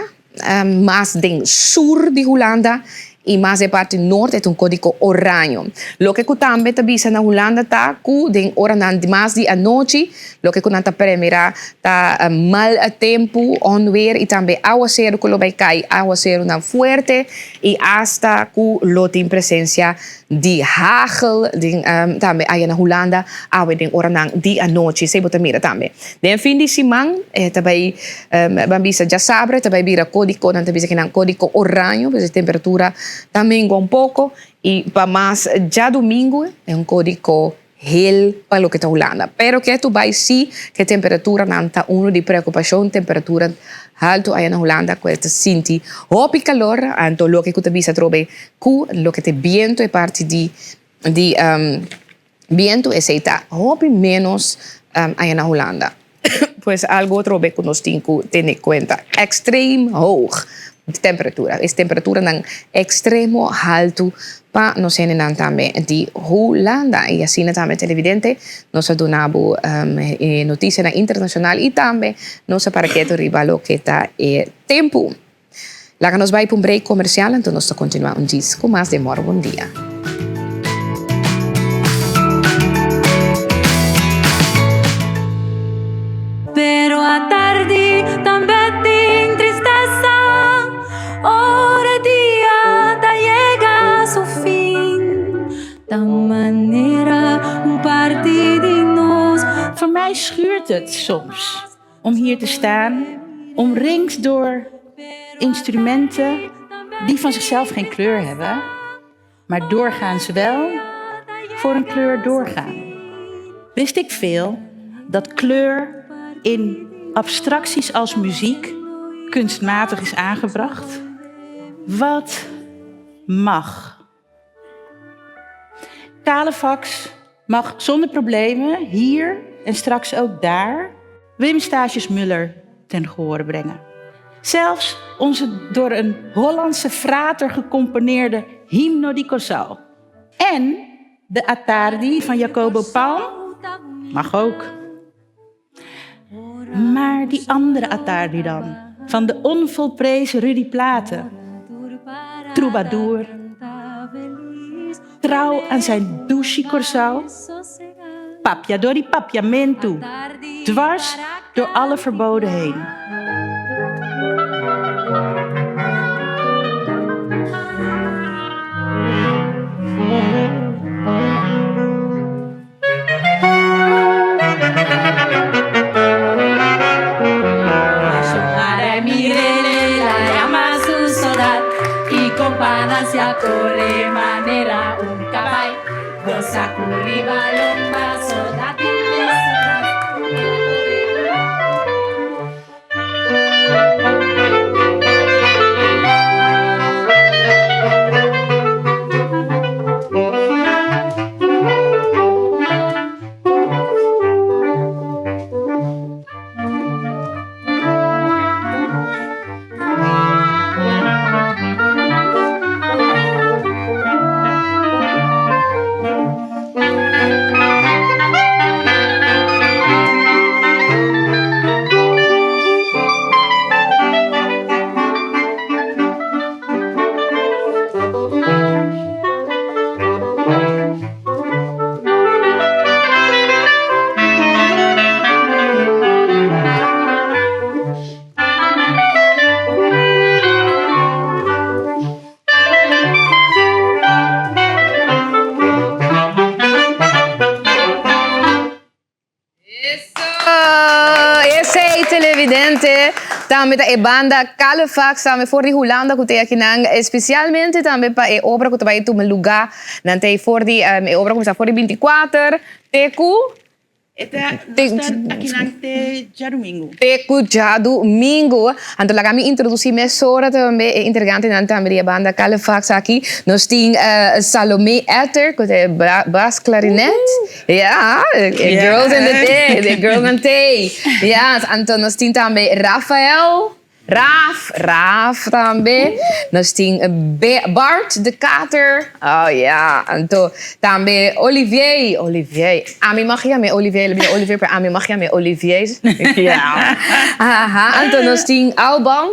mas den sur di Hulanda. i mas e parti nort e ta un kódigo oraño. Loke ku tambe ta bisa na Hulanda ta ku den oranan mas di anochi loke ku nan ta premirá ta mal tempu, onweer, i tambe awaseru ku lo bai kai, awaserunan fuerte i asta ku lo tin presensia di hagel den tambe aya na Hulanda awe den oranan di anochi. Esei bo ta mira tambe. Den fin di siman e ta bai ban bisa djasabra e ta bai bira kódiko, nan ta bisa kinan kódiko oraño, pues e temperatura ta mengua un poko i pa mas djadumingu e un kódiko hel pa loke ta Hulanda. Pero ke tu bai si ke temperaturanan ta unu di preokupashon, temperatura haltu aya na Hulanda ku e ta sinti hopi kalor, anto loke ku ta bisa atrobe ku loke ta e bientu e parti di di bientu esei ta hopi ménos aya na Hulanda. Pues algu atrobe ku nos tin ku tene kuenta. Extreem hoog temperatura, es temperaturanan ekstremo haltu pa nos hendenan tambe di Hulanda. I asina tambe televidente nos a duna bo e notisianan internashonal i tambe nos a para ketu riba loke ta e tempu. Laga nos bai pa un break comercial anto nos ta continua un djis cu mas den Moro Bon Dia. Pero atardi tambe tin tristesa, ora e dia ta yega su fin, ta manera un parti di nos. Voor mij schuurt het soms om hier te staan, omringd door instrumenten die van zichzelf geen kleur hebben, maar doorgaans wel voor een kleur doorgaan. Wist ik veel dat kleur in abstracties als muziek kunstmatig is aangebracht? Wat mag? Kalefax mag zonder problemen hier en straks ook daar Wim Statius Muller ten gehore brengen. Zelfs onze door een Hollandse frater gecomponeerde Himno di Cosal. En de Atardi van Jacobo Palm mag ook. Maar die andere Atardi dan, van de onvolprezen Rudy Platen. Troubadour. Trouw aan zijn dushi Curaçao. Papia dor papiamentu. Dwars door alle verboden heen. Esey televidente tambe ta e banda Calefax tambe for di Hulanda cu ta akinan especialmente tambe pa e obra cu ta bay tuma luga nan ta for di e obra cuminsa for di binticuater te cu E ta nos ta akinan te djadumingu. Te ku djadumingu. Anto laga mi introdusí mesora tambe e integrantenan tambe di e banda Calefax aki. Nos tin Salomé Etter ku ta e bas klarinet. Ya, e girls in the day, de girls nan tei. Ya, anto nos tin tambe Rafael. Raf, Raf tambe. Nos tin Bart de Kater. Oh ya. Anto tambe Olivier. Olivier. Ami mag yam'é Olivier. Lo bira Olivier, pero ami mag yam'é Olivier. Ya. Aha. Anto nos tin Alban.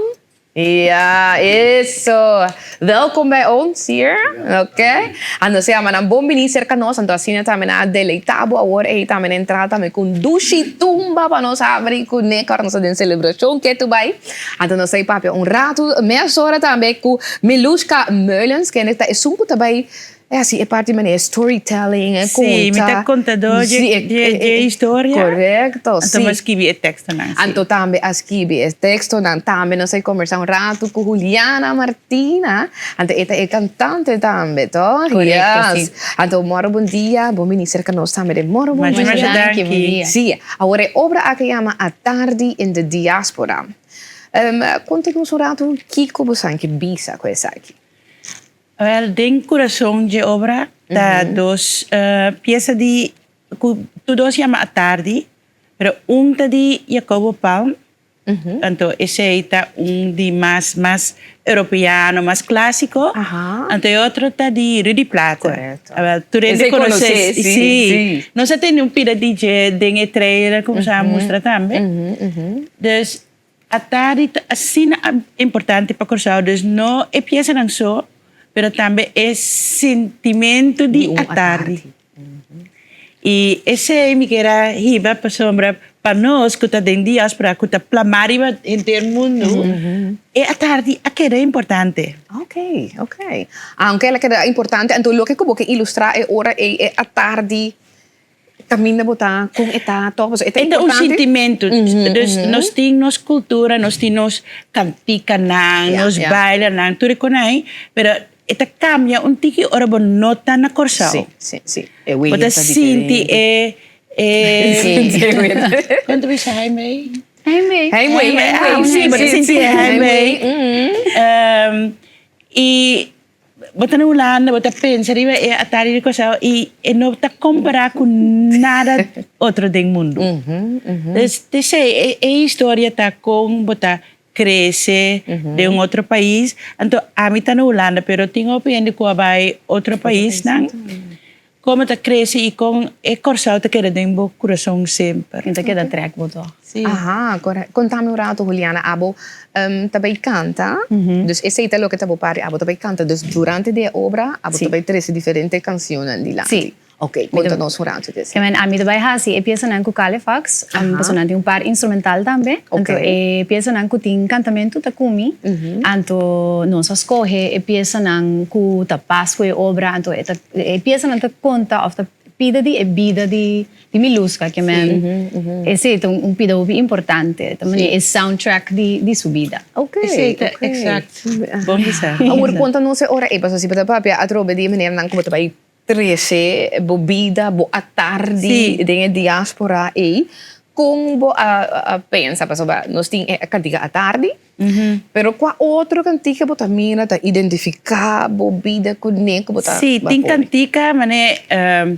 Ja, eso. Welkom bij ons hier. Oké. En nos yama nan bon bini cerca nos. Anto asina tambe nan a deleita bo awor ei tambe nan entra tambe cu un dushi tumba pa nos habri cu ne ora nos ta den celebracion ketu bai. Anto nos ta papia un rato mesora tambe cu Milushka Meulens kende ta esun cu ta bai E hasi e parti manera storytelling, e Sí, mi konta. ta kontadó dje Sí, e- dje e- dje e- historia. Korekto, Anto sí. mi a skibi e tekstonan, sí. Anto tambe a skibi e tekstonan. Tambe nos a kombersá un ratu ku Juliana Martina. Anto e ta e kantante tambe, to? Korekto, sí. Yes. Anto mòrgo bon dia, bon bini serka nos tambe den Mòrgo bon Masha, dia. masha danki. Bon dia. Sí, awor e obra aki yama Atardi in de Diaspora. Konta nos un ratu kiko bo san ke bisa ku esaki. Wel, den kurason dje obra ta dos piesa di ku tur dos yama Atardi, pero un ta di Jacobo Palm, anto esei ta un di mas mas europeano, mas klásiko, anto e otro ta di Rudy Plaate. Awel, tur hende konosé, sí. Nos a tene un pida di dje den e trailer ku nos a mustra tambe. Dus Atardi ta asina importante pa Kòrsou, dus no e piesanan so, pero tambe e sintimentu di atardi. I esei mi kier a hiba pasobra pa nos ku ta den diaspora, ku ta plamá riba henter mundu, e atardi a keda importante. Ok, ok. Aunke el a keda importante, anto loke ku bo ke ilustrá e ora ei e atardi Caminda bo ta con e ta toch? Pasobra e ta E ta un importante. sintimentu. Dus nos tin nos cultura, nos tin nos canticanan, nos bailanan, tur e conai, pero e ta cambia un tiki ora bo no ta na Corsou. Sí, sí, sí. E Bo weer ta ta sinti diferente. e, e, Con ta bisa heimwee? Heimwee. Heimwee, heimwee. Sí, bo ta sinti e heimwee. I Bo ta na Hulanda, bo ta pensa riba e atari di Kòrsou i e no ta kompará ku nada otro den mundu. Dus t'esei, e e historia ta kon bo ta krese den un otro pais. Anto ami ta na Hulanda pero tin hopi hende ku a bai otro paisnan. Kon bo ta krese i kon e Kòrsou ta keda den bo kurason semper. E ta keda trèk bo tòg. Sí. Aha, kòrèkt. Kontami un ratu, Juliana, abo ta bai kanta, dus esei ta loke ta bo parti, abo ta bai kanta, dus durante di e obra abo ta bai trese diferente kansionnan dilanti. Sí. Oké, konta nos un ratu di esei. Ke men ami ta bai hasi e piesanan ku Calefax, pasobra nan tin un par instrumental tambe, anto e piesanan ku tin kantamentu ta ku mi, anto nos a skohe e piesanan ku ta pas ku e obra, anto e ta E piesanan ta konta òf ta pida di e bida di di Miluska ke men esei ta un pida hopi importante ta manera e soundtrack di di su bida. Ok, Esei ta ok. exact. Bon bisa. Awor konta nos e ora ei pasobra si bo ta papia atrobe di e maneranan ku bo ta bai trese bo bida, bo atardi den e diaspora ei, kon bo a pensa pasobra nos tin e kantika atardi Pero kua otro kantika bo ta mira ta identifiká bo bida kuné ku bo ta Sí, tin kantika manera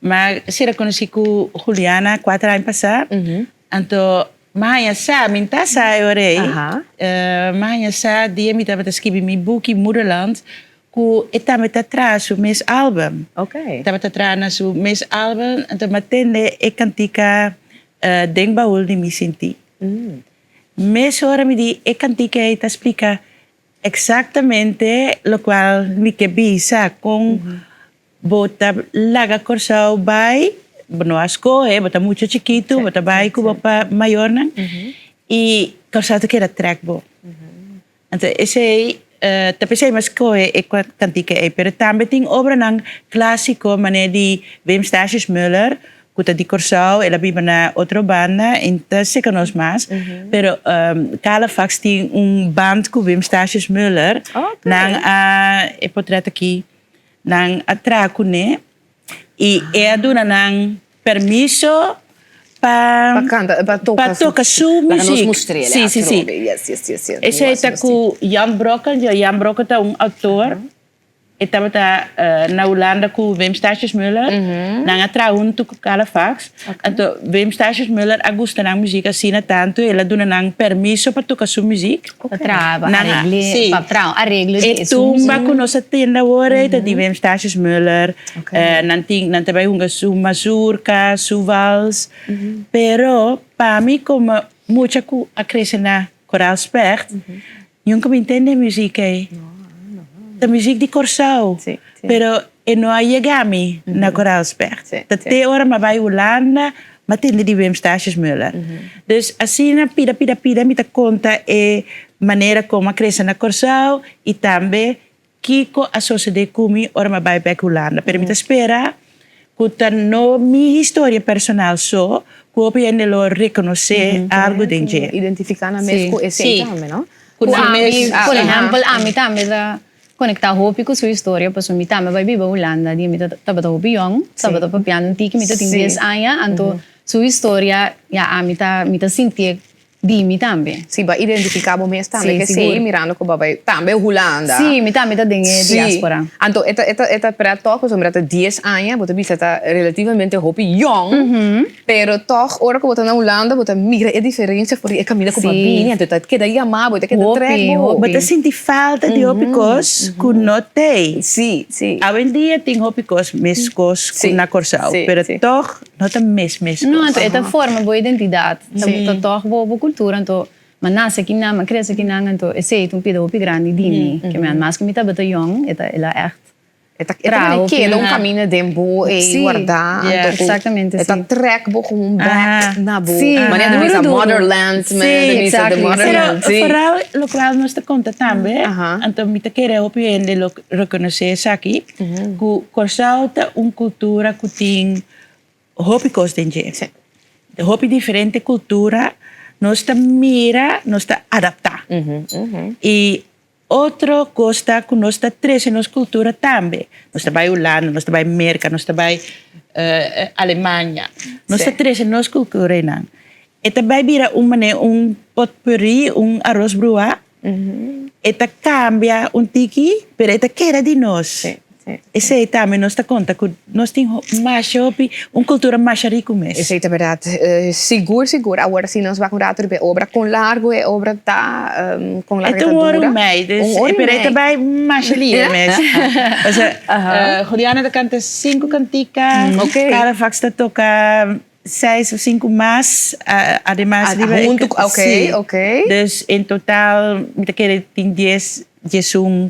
m'a sera konosí ku Juliana kuater aña pasá, anto m'a haña sa, mi ta sa e ora ei, m'a haña sa dia mi tabata skibi mi buki Moederland ku e tambe ta traha su mes album. E tabata traha na su mes album, anto m'a tende e kantika Den baul di mi sintí. Mesora mi di e kantika ei ta splika eksaktamente lokual mi ke bisa, kon bo ta laga Kòrsou bai, bo no a skohe, bo ta mucha chikitu, bo ta bai ku bo mayornan i Kòrsou ta keda trèk bo. Anto esei ta p'esei mi a skohe e kantika ei. Pero tambe tin obranan klásiko manera di Wim Statius Muller ku ta di Kòrsou, el a biba na otro banda i ta seka nos mas. Pero Calefax tin un band ku Wim Statius Muller, nan a e potrèt aki, nan a traha kuné. I e a duna nan permiso pa Pa kanta, pa toka pa toka su Laga nos muziek. mustr'é Sí, sí, sí. atrobe. Yes, yes, yes, yes. Esei ta ku Jan Brokken. Jan Brokken ta un outor. E tabata na Hulanda ku Wim Statius Muller. Nan a traha huntu ku Calefax. Anto Wim Statius Muller a gusta nan muziek asina tantu, el a duna nan permiso pa toka su muziek. Pa traha, pa Nan a, aregl'é, sí. pa traha un areglo di E e su tumba muziek. ku nos a tende awor ei ta di Wim Statius Muller. Nan tin, nan ta bai hunga su mazurka, su vals. Pero pa mi komo mucha ku a krese na Koraal Specht, Nunka mi tende e muziek ei. Ta muziek di Kòrsou, pero e no a yega mi na Koraal Specht. Ta te ora mi a bai Hulanda mi a tende di Wim Statius Muller. Dus asina pida pida pida mi ta konta e manera kon mi a krese na Kòrsou i tambe kiko a sosodé ku mi ora mi a bai bèk Hulanda. Pero mi ta spera ku ta no mi historia personal so ku hopi hende lo rekonosé algu den dje. Identifiká nan mes ku esei tambe, no? Ku nan mes. Por ehèmpel, ami tambe ta konektá hopi ku su historia pasobra mi tambe a bai biba Hulanda di mi tabata hopi yòn, tabata papiando un tiki, mi ta tin dies aña, anto su historia ya ami ta mi ta sintié Di mi tambe. Si bo a identifica bo mes tambe ke esey mirando ku bo a bai tambe Hulanda. Si, mi tambe ta den e diaspora. Si. Anto e ta e ta e ta pret tog pasobra ta dies aña bo ta bisa ta relativamente hopi yong pero tog ora ku bo ta na Hulanda bo ta mira e diferencia for di e kaminda ku bo a bini anto ta keda yama bo e ta keda trek bo. Bo ta sinti falta di hopi kos ku no t'ey. Si, si. Awendia tin hopi kos meskos ku na Kòrsou pero tog No ta mes mes kos. No, anto e ta forma bo identidat. Ta tòg bo bo kultura. Anto m'a nase kinan, m'a krese kinan, anto esei ta un pida hopi grandi di mi. Ke men maske mi tabata yòn, e ta el a ègt E ta traha hopi. E ta keda un kaminda den bo ei wardá. Anto ku e ta trèk bo komo un bèk na bo. Manera di bisa motherland, manera di bisa the motherland. Pero foral lokual nos ta konta tambe, anto mi ta kere hopi hende lo rekonosé esaki, ku Kòrsou ta un kultura ku tin hopi kos den dje. Hopi diferente kultura nos ta mira, nos ta adaptá. I otro kos ta ku nos ta trese nos kultura tambe. Nos ta bai Hulanda, nos ta bai Merka, nos ta bai Alemania. Nos ta trese nos kultura einan. E ta bai bira un manera un potpurrí, un aros bruá. E ta cambia un tiki, pero e ta keda di nos. Esey tambe nos ta conta cu nos tin masha hopi, un cultura masha rico mes. Esey ta berdad. Sigur, sigur. Awor si nos wak un rato riba e obra, con largo e obra ta? Con largo e ta dura? E ta un ora y mei, pero e ta bay masha lihe mes. Osea, Juliana ta canta cinco cantica, Caravax ta toca Seis of sinku mas, ademas riba e. Huntu, ok, ok. Dus en total mi ta kere tin dies, diesun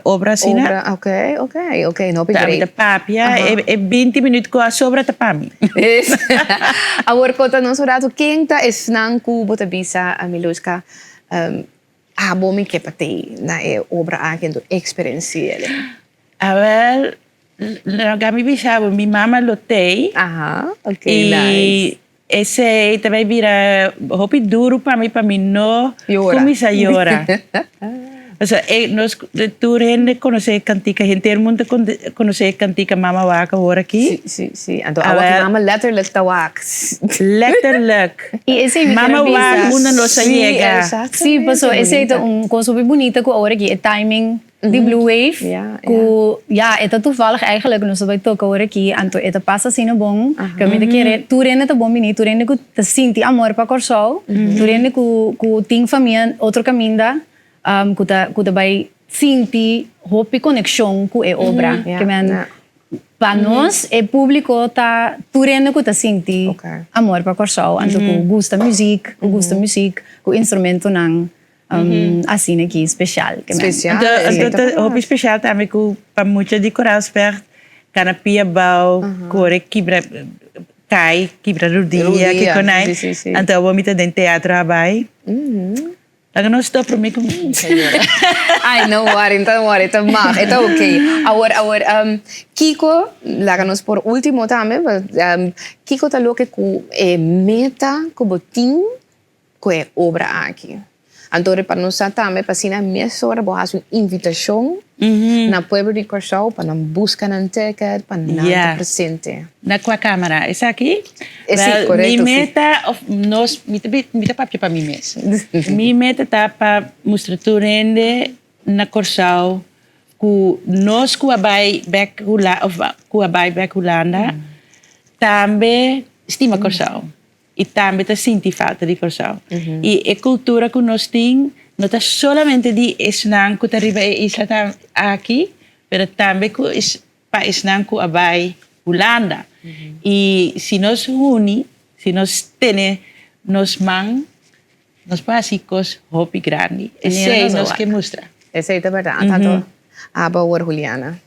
obra asina. Obra, ok, ok, ok, no hopi great. Mi ta papia, e binti minuut ku a sobra ta pa mi. Awor konta nos un ratu, ken ta esnan ku bo ta bisa, Miluska, abo mi ke pa tei na e obra aki en tu eksperensi'el? Awel, Laga mi bisa bo, mi mama lo tei. Aha, ok, nice. I esei ta bai bira hopi duru pa mi, pa mi no kuminsá yora. Pasobra e nos tur hende konosé e kantika, henter mundu ta konosé e kantika Mama Wak awor aki. Si, si, si. Anto awor ki mama letterlijk ta wak. Letterlijk. I esei mi Mama ker a bisa. wak unda nos a yega. Si, pasobra esei ta un kos hopi bunita ku awor aki e timing Di Blue Wave, ku ya e ta toevallig eigenlijk nos ta bai toka ora aki, anto e ta pasa asina bon, ku mi ta kere tur hende ta bon bini, tur hende ku ta sinti amor pa Kòrsou, tur hende ku ku tin famia otro kaminda ku ta ku ta bai sinti hopi konekshon ku e obra. Ke men pa nos e públiko ta tur hende ku ta sinti amor pa Kòrsou, anto ku gusta muzik, ku gusta muzik, ku instrumentonan. Asina ki special. Special. Anto ta hopi special tambe ku pa mucha di Koraalspecht kana pia bou kore kibra kai kibra rudia kiko nai anto awor mi ta den teatro a bai laga nos stop prome ku mi kuminsa yora. Ai no worry no worry ta mag e ta ok awor awor kiko laga nos por ultimo tambe kiko ta loke ku e meta ku bo tin ku e obra aki. Anto pa nos sa tambe pa asina mesora bo hasi un invitashon na pueblo di Kòrsou pa nan buska nan ticket, pa nan ta presente. Na kua kamera? Esaki? Si, korekto. Mi meta of nos, mi ta papia pa mi mes. Mi meta ta pa mustra tur hende na Kòrsou ku nos ku a bai bèk of ku a bai bèk Hulanda tambe stima Kòrsou. I tambe ta sinti falta di Kòrsou. I e kultura ku nos tin no ta solamente di esnan ku ta riba e isla aki, pero tambe ku pa esnan ku a bai Hulanda. I si nos huni, si nos tene nos man. Nos por hasi kos hopi grandi. Esei nos ke mustra. Esei ta bèrdat. Anto abo awor Juliana.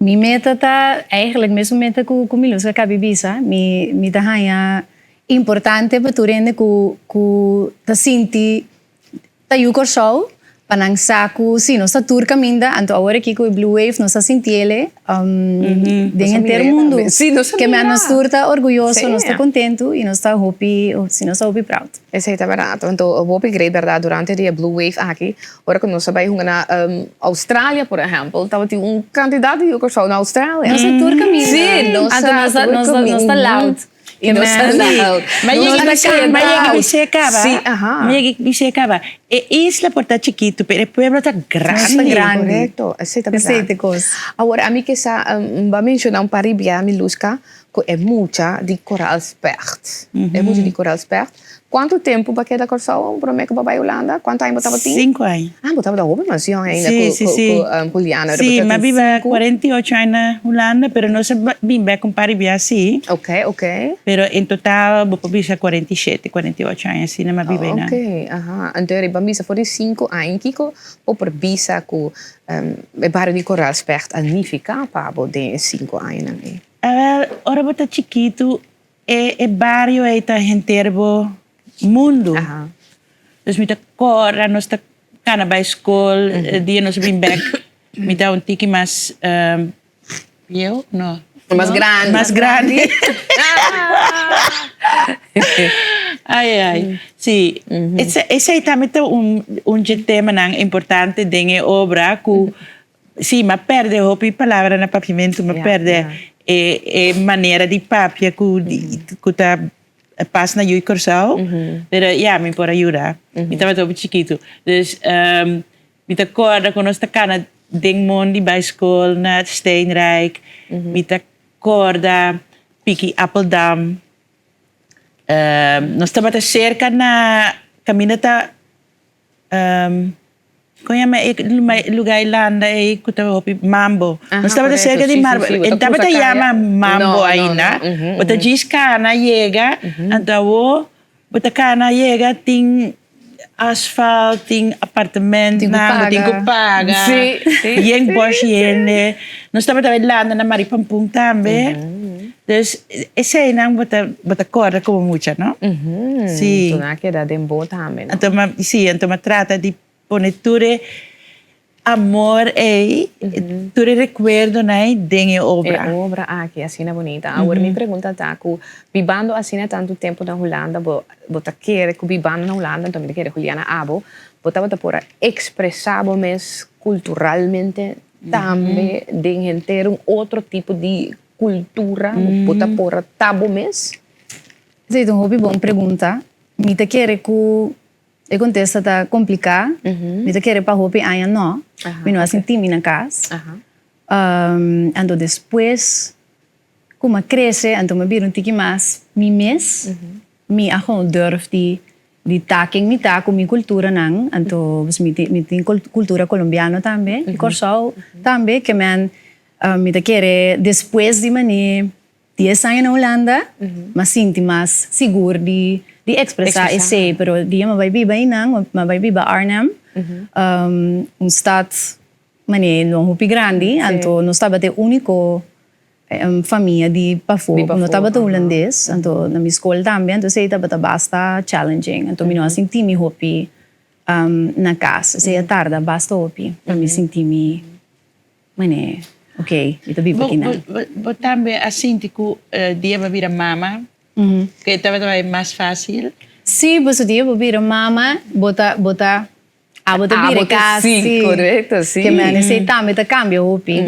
Mi meta ta eigenlijk mesun meta ku ku Miluska kabi bisa. Mi mi ta haña importante pa tur hende ku ku ta sinti ta yu Kòrsou pa nan sa ku si nos ta tur kaminda anto awor aki ku e blue wave nos ta sintiele den henter mundu. Ke men nos tur ta orguyoso, nos ta kontentu i nos ta hopi si nos ta hopi proud. Esei ta bèrdat. Anto hopi great bèrdat durante di e blue wave aki ora ku nos a bai hunga na Australia por ehèmpel tabatin un kantidat di yu Kòrsou na Australia. Nos ta tur kaminda. Si nos ta tur kaminda. Nos ta loud. I nos ta loud. Ma yega bis'é kaba. Ma yega bis'é kaba. E isla por ta chikitu pero e pueblo ta grandi. Nos ta grandi. Korekto. Esei ta bèrdat. Esei ta e kos. Awor ami ke sa bo a menshoná un par di bia Miluska Ku e mucha di Koraal Specht. E mucha di Koraal Specht. Kuantu tempu bo a keda Kòrsou promé ku bo a bai Hulanda? Kuantu aña bo tabatin? Sinku aña. Ah, bo tabata hopi mas yòn ainda ku ku Juliana. Sí, mi a biba 48 aña na Hulanda, pero nos a bin bèk un par di bia sí. Oké, oké. Pero en total bo por bisa 47, 48 aña asina mi a biba einan. Oké, aha. Anto riba bisa for di sinku aña, kiko bo por bisa ku e bario di Koraal Specht a nifiká pa bo den e sinku añanan ei? Awel, ora bo ta chikitu, e e bario ei ta henter bo mundu. Dus mi ta kòrda, nos ta kana bai skol, e dia nos a bin bèk, mi ta un tiki mas bieu, no. Mas grandi. Mas grandi. Ai, ai. Sí. Esei tambe ta un un dje temanan importante den e obra ku Sí, m'a perde hopi palabra na papiamentu, m'a perde e e manera di papia ku ku ta pas na Yu Kòrsou, pero ya mi por a yuda. Mi tabata hopi chikitu. Dus mi ta kòrda ku nos ta kana den mondi bai skol na Steenrijk, mi ta kòrda piki Appeldam. Nos tabata serka na kaminda ta Kon yama e luga e landa ei ku ta hopi mambo? Nos tabata serka di mambo. E tabata yama mambo ainda. Bo ta djis kana yega, anto awor bo ta kana yega tin asfalt, tin apartementnan, bo tin ku paga. Yen bòshi hende. Nos tabata bai landa na Maripampun tambe. Dus eseinan bo ta bo ta kòrda komo mucha no. Si. Nan a keda den bo tambe no. Anto mi si anto mi trata di pone tur e amor ei tur e rekuerdonan ei den e obra. E obra aki asina bunita. Awor mi pregunta ta ku bibando asina tantu tempu na Hulanda bo bo ta kere ku bibando na Hulanda anto mi ta kere Juliana abo bo tabata por a ekspresá bo mes kulturalmente tambe den henter un otro tipo di Cultura, bo ta por a ta bo mes? Esei ta un hopi bon pregunta. Mi ta kere ku e kontesta ta kompliká. Mi ta kere pa hopi aña nò. Mi no a sinti mi na kas. Anto despues ku mi a krese, anto mi a bira un tiki mas mi mes. Mi a gewoon durf di di ta ken mi ta ku mi kulturanan. Anto mi tin kultura kolombiano tambe, di Kòrsou tambe, ke men Mi ta kere despues di mane dies aña na Hulanda, m'a sinti mas sigur di di expresa esey, pero dia m'a bai biba einan, m'a bai biba Arnhem, un stad mane no hopi grandi, anto nos tabata e unico famia di pafó cu no tabata Hulandes, anto na mi scol tambe, anto esey tabata basta challenging, anto mi no a sinti mi hopi na cas, esey a tarda basta hopi pa mi sinti mi. Mane, ok, mi ta biba kinan. Bo tambe a sinti ku dia bo a bira mama, ku e tabata bai mas fásil? Sí, pasobra dia bo bira mama, bo ta, bo ta, abo ta bira kas. Sí, korekto, sí. Ke mane esei tambe ta kambia hopi.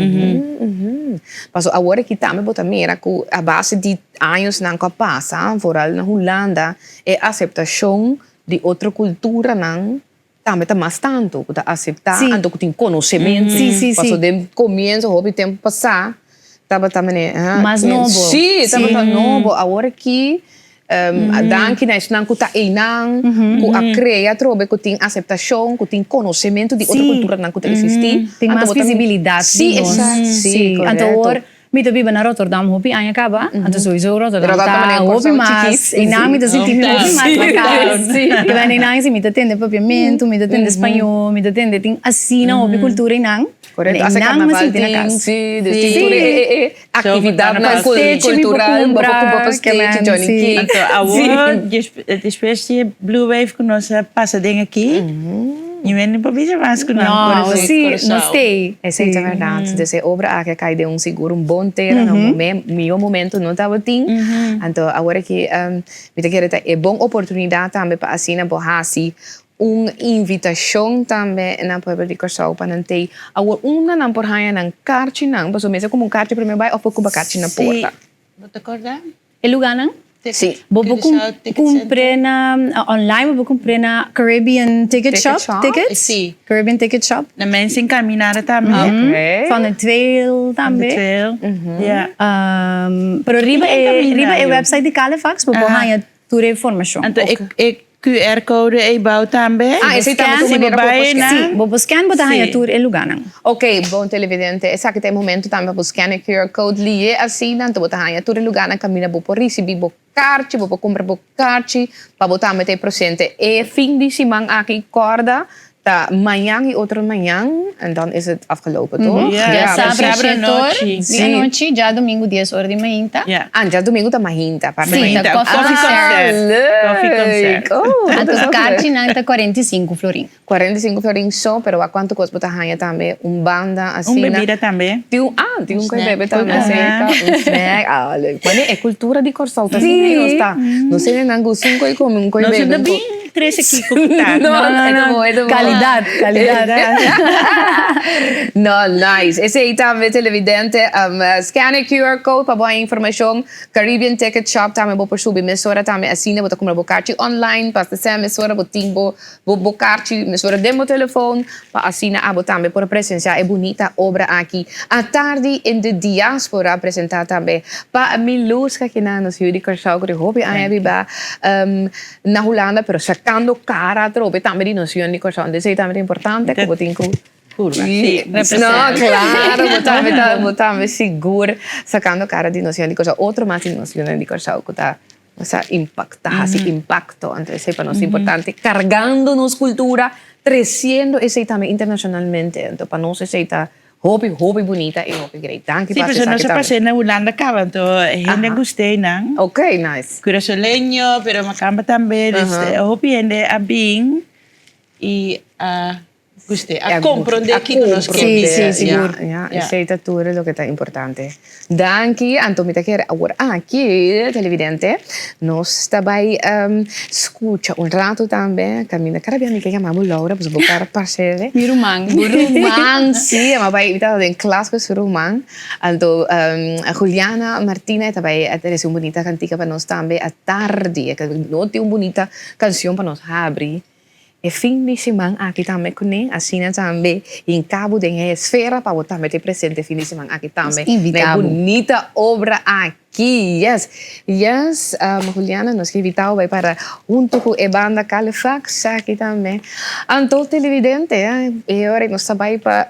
Pasobra awor aki tambe bo ta mira ku a base di añosnan ku a pasa, vooral na Hulanda, e aseptashon di otro kulturanan Tambe ta mas tantu ku ta aseptá anto ku tin konosementu. Pasobra den komienso hopi tempu pasá tabata manera ah Mas nobo. Sí, tabata nobo. Awor aki danki na esnan ku ta einan ku a krea atrobe ku tin aseptashon, ku tin konosementu di otro kulturanan ku ta eksistí. Tin mas visibilidat di nos. Sí, esakto. Sí, Anto korekto. awor. Mi ta biba na Rotterdam hopi aña kaba, anto sowieso Rotterdam ta hopi mas, einan mi ta sinti mi hopi mas na kas. Te bende einan si mi ta tende papiamentu, mi ta tende spañó, mi ta tende tin asina hopi kultura einan. Korekto, hasta Einan mi karnaval sinti na tin, kas. si, dus tin tur e e aktividatnan kultural, bo por kumpra pastechi, Johnny cake. Anto awor despues di e blue wave ku nos a pasa den aki, Mi mente no por bisa mas ku nan No, sí, no stay. Esei ta bèrdat. Dus e obra aki a kai den un sigur un bon tera na un mihó momento no tabatin. Anto awor aki mi ta kere ta e bon oportunidat tambe pa asina bo hasi un invitashon tambe na pueblo di Kòrsou pa nan tei. Awor unda nan por haña nan karchinan? Pasobra mester kumpra un karchi promé bai òf por kumpra karchi na porta? Sí, bo ta kòrda? E lugánan? Sí. Bo por kumpr'é na online, bo por kumpr'é na Caribbean Ticket Shop tickets. Sí. Caribbean Ticket Shop. Na Mensen Caminada tambe. Ok. Van de Trail tambe. Van de Trail, ja. Pero riba e riba e website di Calefax bo por haña tur e informashon. Anto e QR code ei bou tambe. Ah, esei tambe ta un manera ku bo por scan. Sí, bo por scan bo ta haña tur e lugánan. Ok, bon televidente, esaki ta e momento tambe pa bo scan e QR code liye asina, anto bo ta haña tur e lugánan kaminda bo por risibí bo karchi, bo por kumpra bo karchi pa bo tambe ta e presente e fin di siman aki. Kòrda Ta mañan y otro mañan en dan is het afgelopen toch? Ja, djasabra shetor di anochi, djadomingo dies ora di mainta. Ah, djadomingo ta mainta. Sí, ta koffie concert. Koffie concert. Oh, Anto karchinan ta 45 florin. 45 florin so, pero wak cuanto cos bo ta haña tambe, un banda asina. Un bebida tambe. Tin un, ah, tin un koe bebe tambe acerca, un snack, ah leuk. Wanneer e cultura di Kòrsou ta asina ei nos ta, nos hende nan gusta un koe come, un koe bebe. Nos no bin Trece kiko ku ta. No, no, no. E ta bon, e ta bon. Calidad, calidad. No, nice. Esey tambe televidente. Scan e QR code pa bo haña informacion. Caribbean Ticket Shop tambe bo por subi mesora tambe asina bo ta cumpra bo karchi online. Pasta esei mesora bo tin bo bo karchi mesora den bo telefon pa asina abo tambe por presencia e bunita obra aki. Atardi in de diaspora presenta tambe pa Miluska kinan nos yu di Kòrsou ku tin hopi aña biba. Na Hulanda, pero sacando cara atrobe tambe di nos yunan di Kòrsou. Entonces esei tambe ta importante ku bo tin ku Curva, sí, No, claro, bo tambe ta, bo tambe sigur sacando cara di nos yunan di Kòrsou. Otro mas di nos yunan di Kòrsou ku ta, osea, impacta, hasi impacto. Entonces esei pa nos ta importante, cargando nos cultura, treciendo esei tambe internacionalmente. Entonces pa nos esei ta Hopi hopi bunita y hopi great. Danki Sí, pa pasobra nos esaki a tambe. pas'é na Hulanda caba, anto hende a gust'é nan. Ok, nice. Curasoleño, pero makamba tambe, dus hopi hende a bin y a gust'é, a comprendé kico nos ke bisa. Sí, sí, sigur. Ja, esey ta tur loke ta importante. Danki, anto mi ta kere awor aki, televidente, nos ta bai scucha un rato tambe, caminda cada bia mi ke yama bo Laura, pasobra bo cara parce Mi ruman. Bo ruman, si, mi a bai, mi tabata den klas cu su ruman, anto Juliana Martina e ta bai a trece un bunita cantica pa nos tambe atardi, no tin un bunita cancion pa nos habri. E fin di siman aki tambe kuné, asina tambe hinká bo den e esfera pa bo tambe ta presente e fin di siman aki tambe na e bunita obra aki. Yes, yes, Juliana, nos ke invitá bo bai para huntu ku e banda Calefax aki tambe. Anto televidente, e ora nos ta bai pa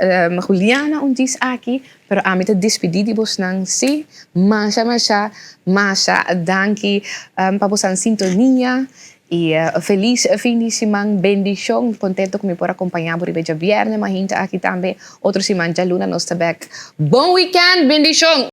Juliana un dis aki, pero ami ta dispidí di bosnan sí. Masha, masha, masha danki pa bosan sintonia. Y feliz fin di siman, bendicion, contento cu mi por acompaña bo riba e djabierne, mahinta aki tambe, otro siman djaluna nos ta bek. Bon weekend, bendicion!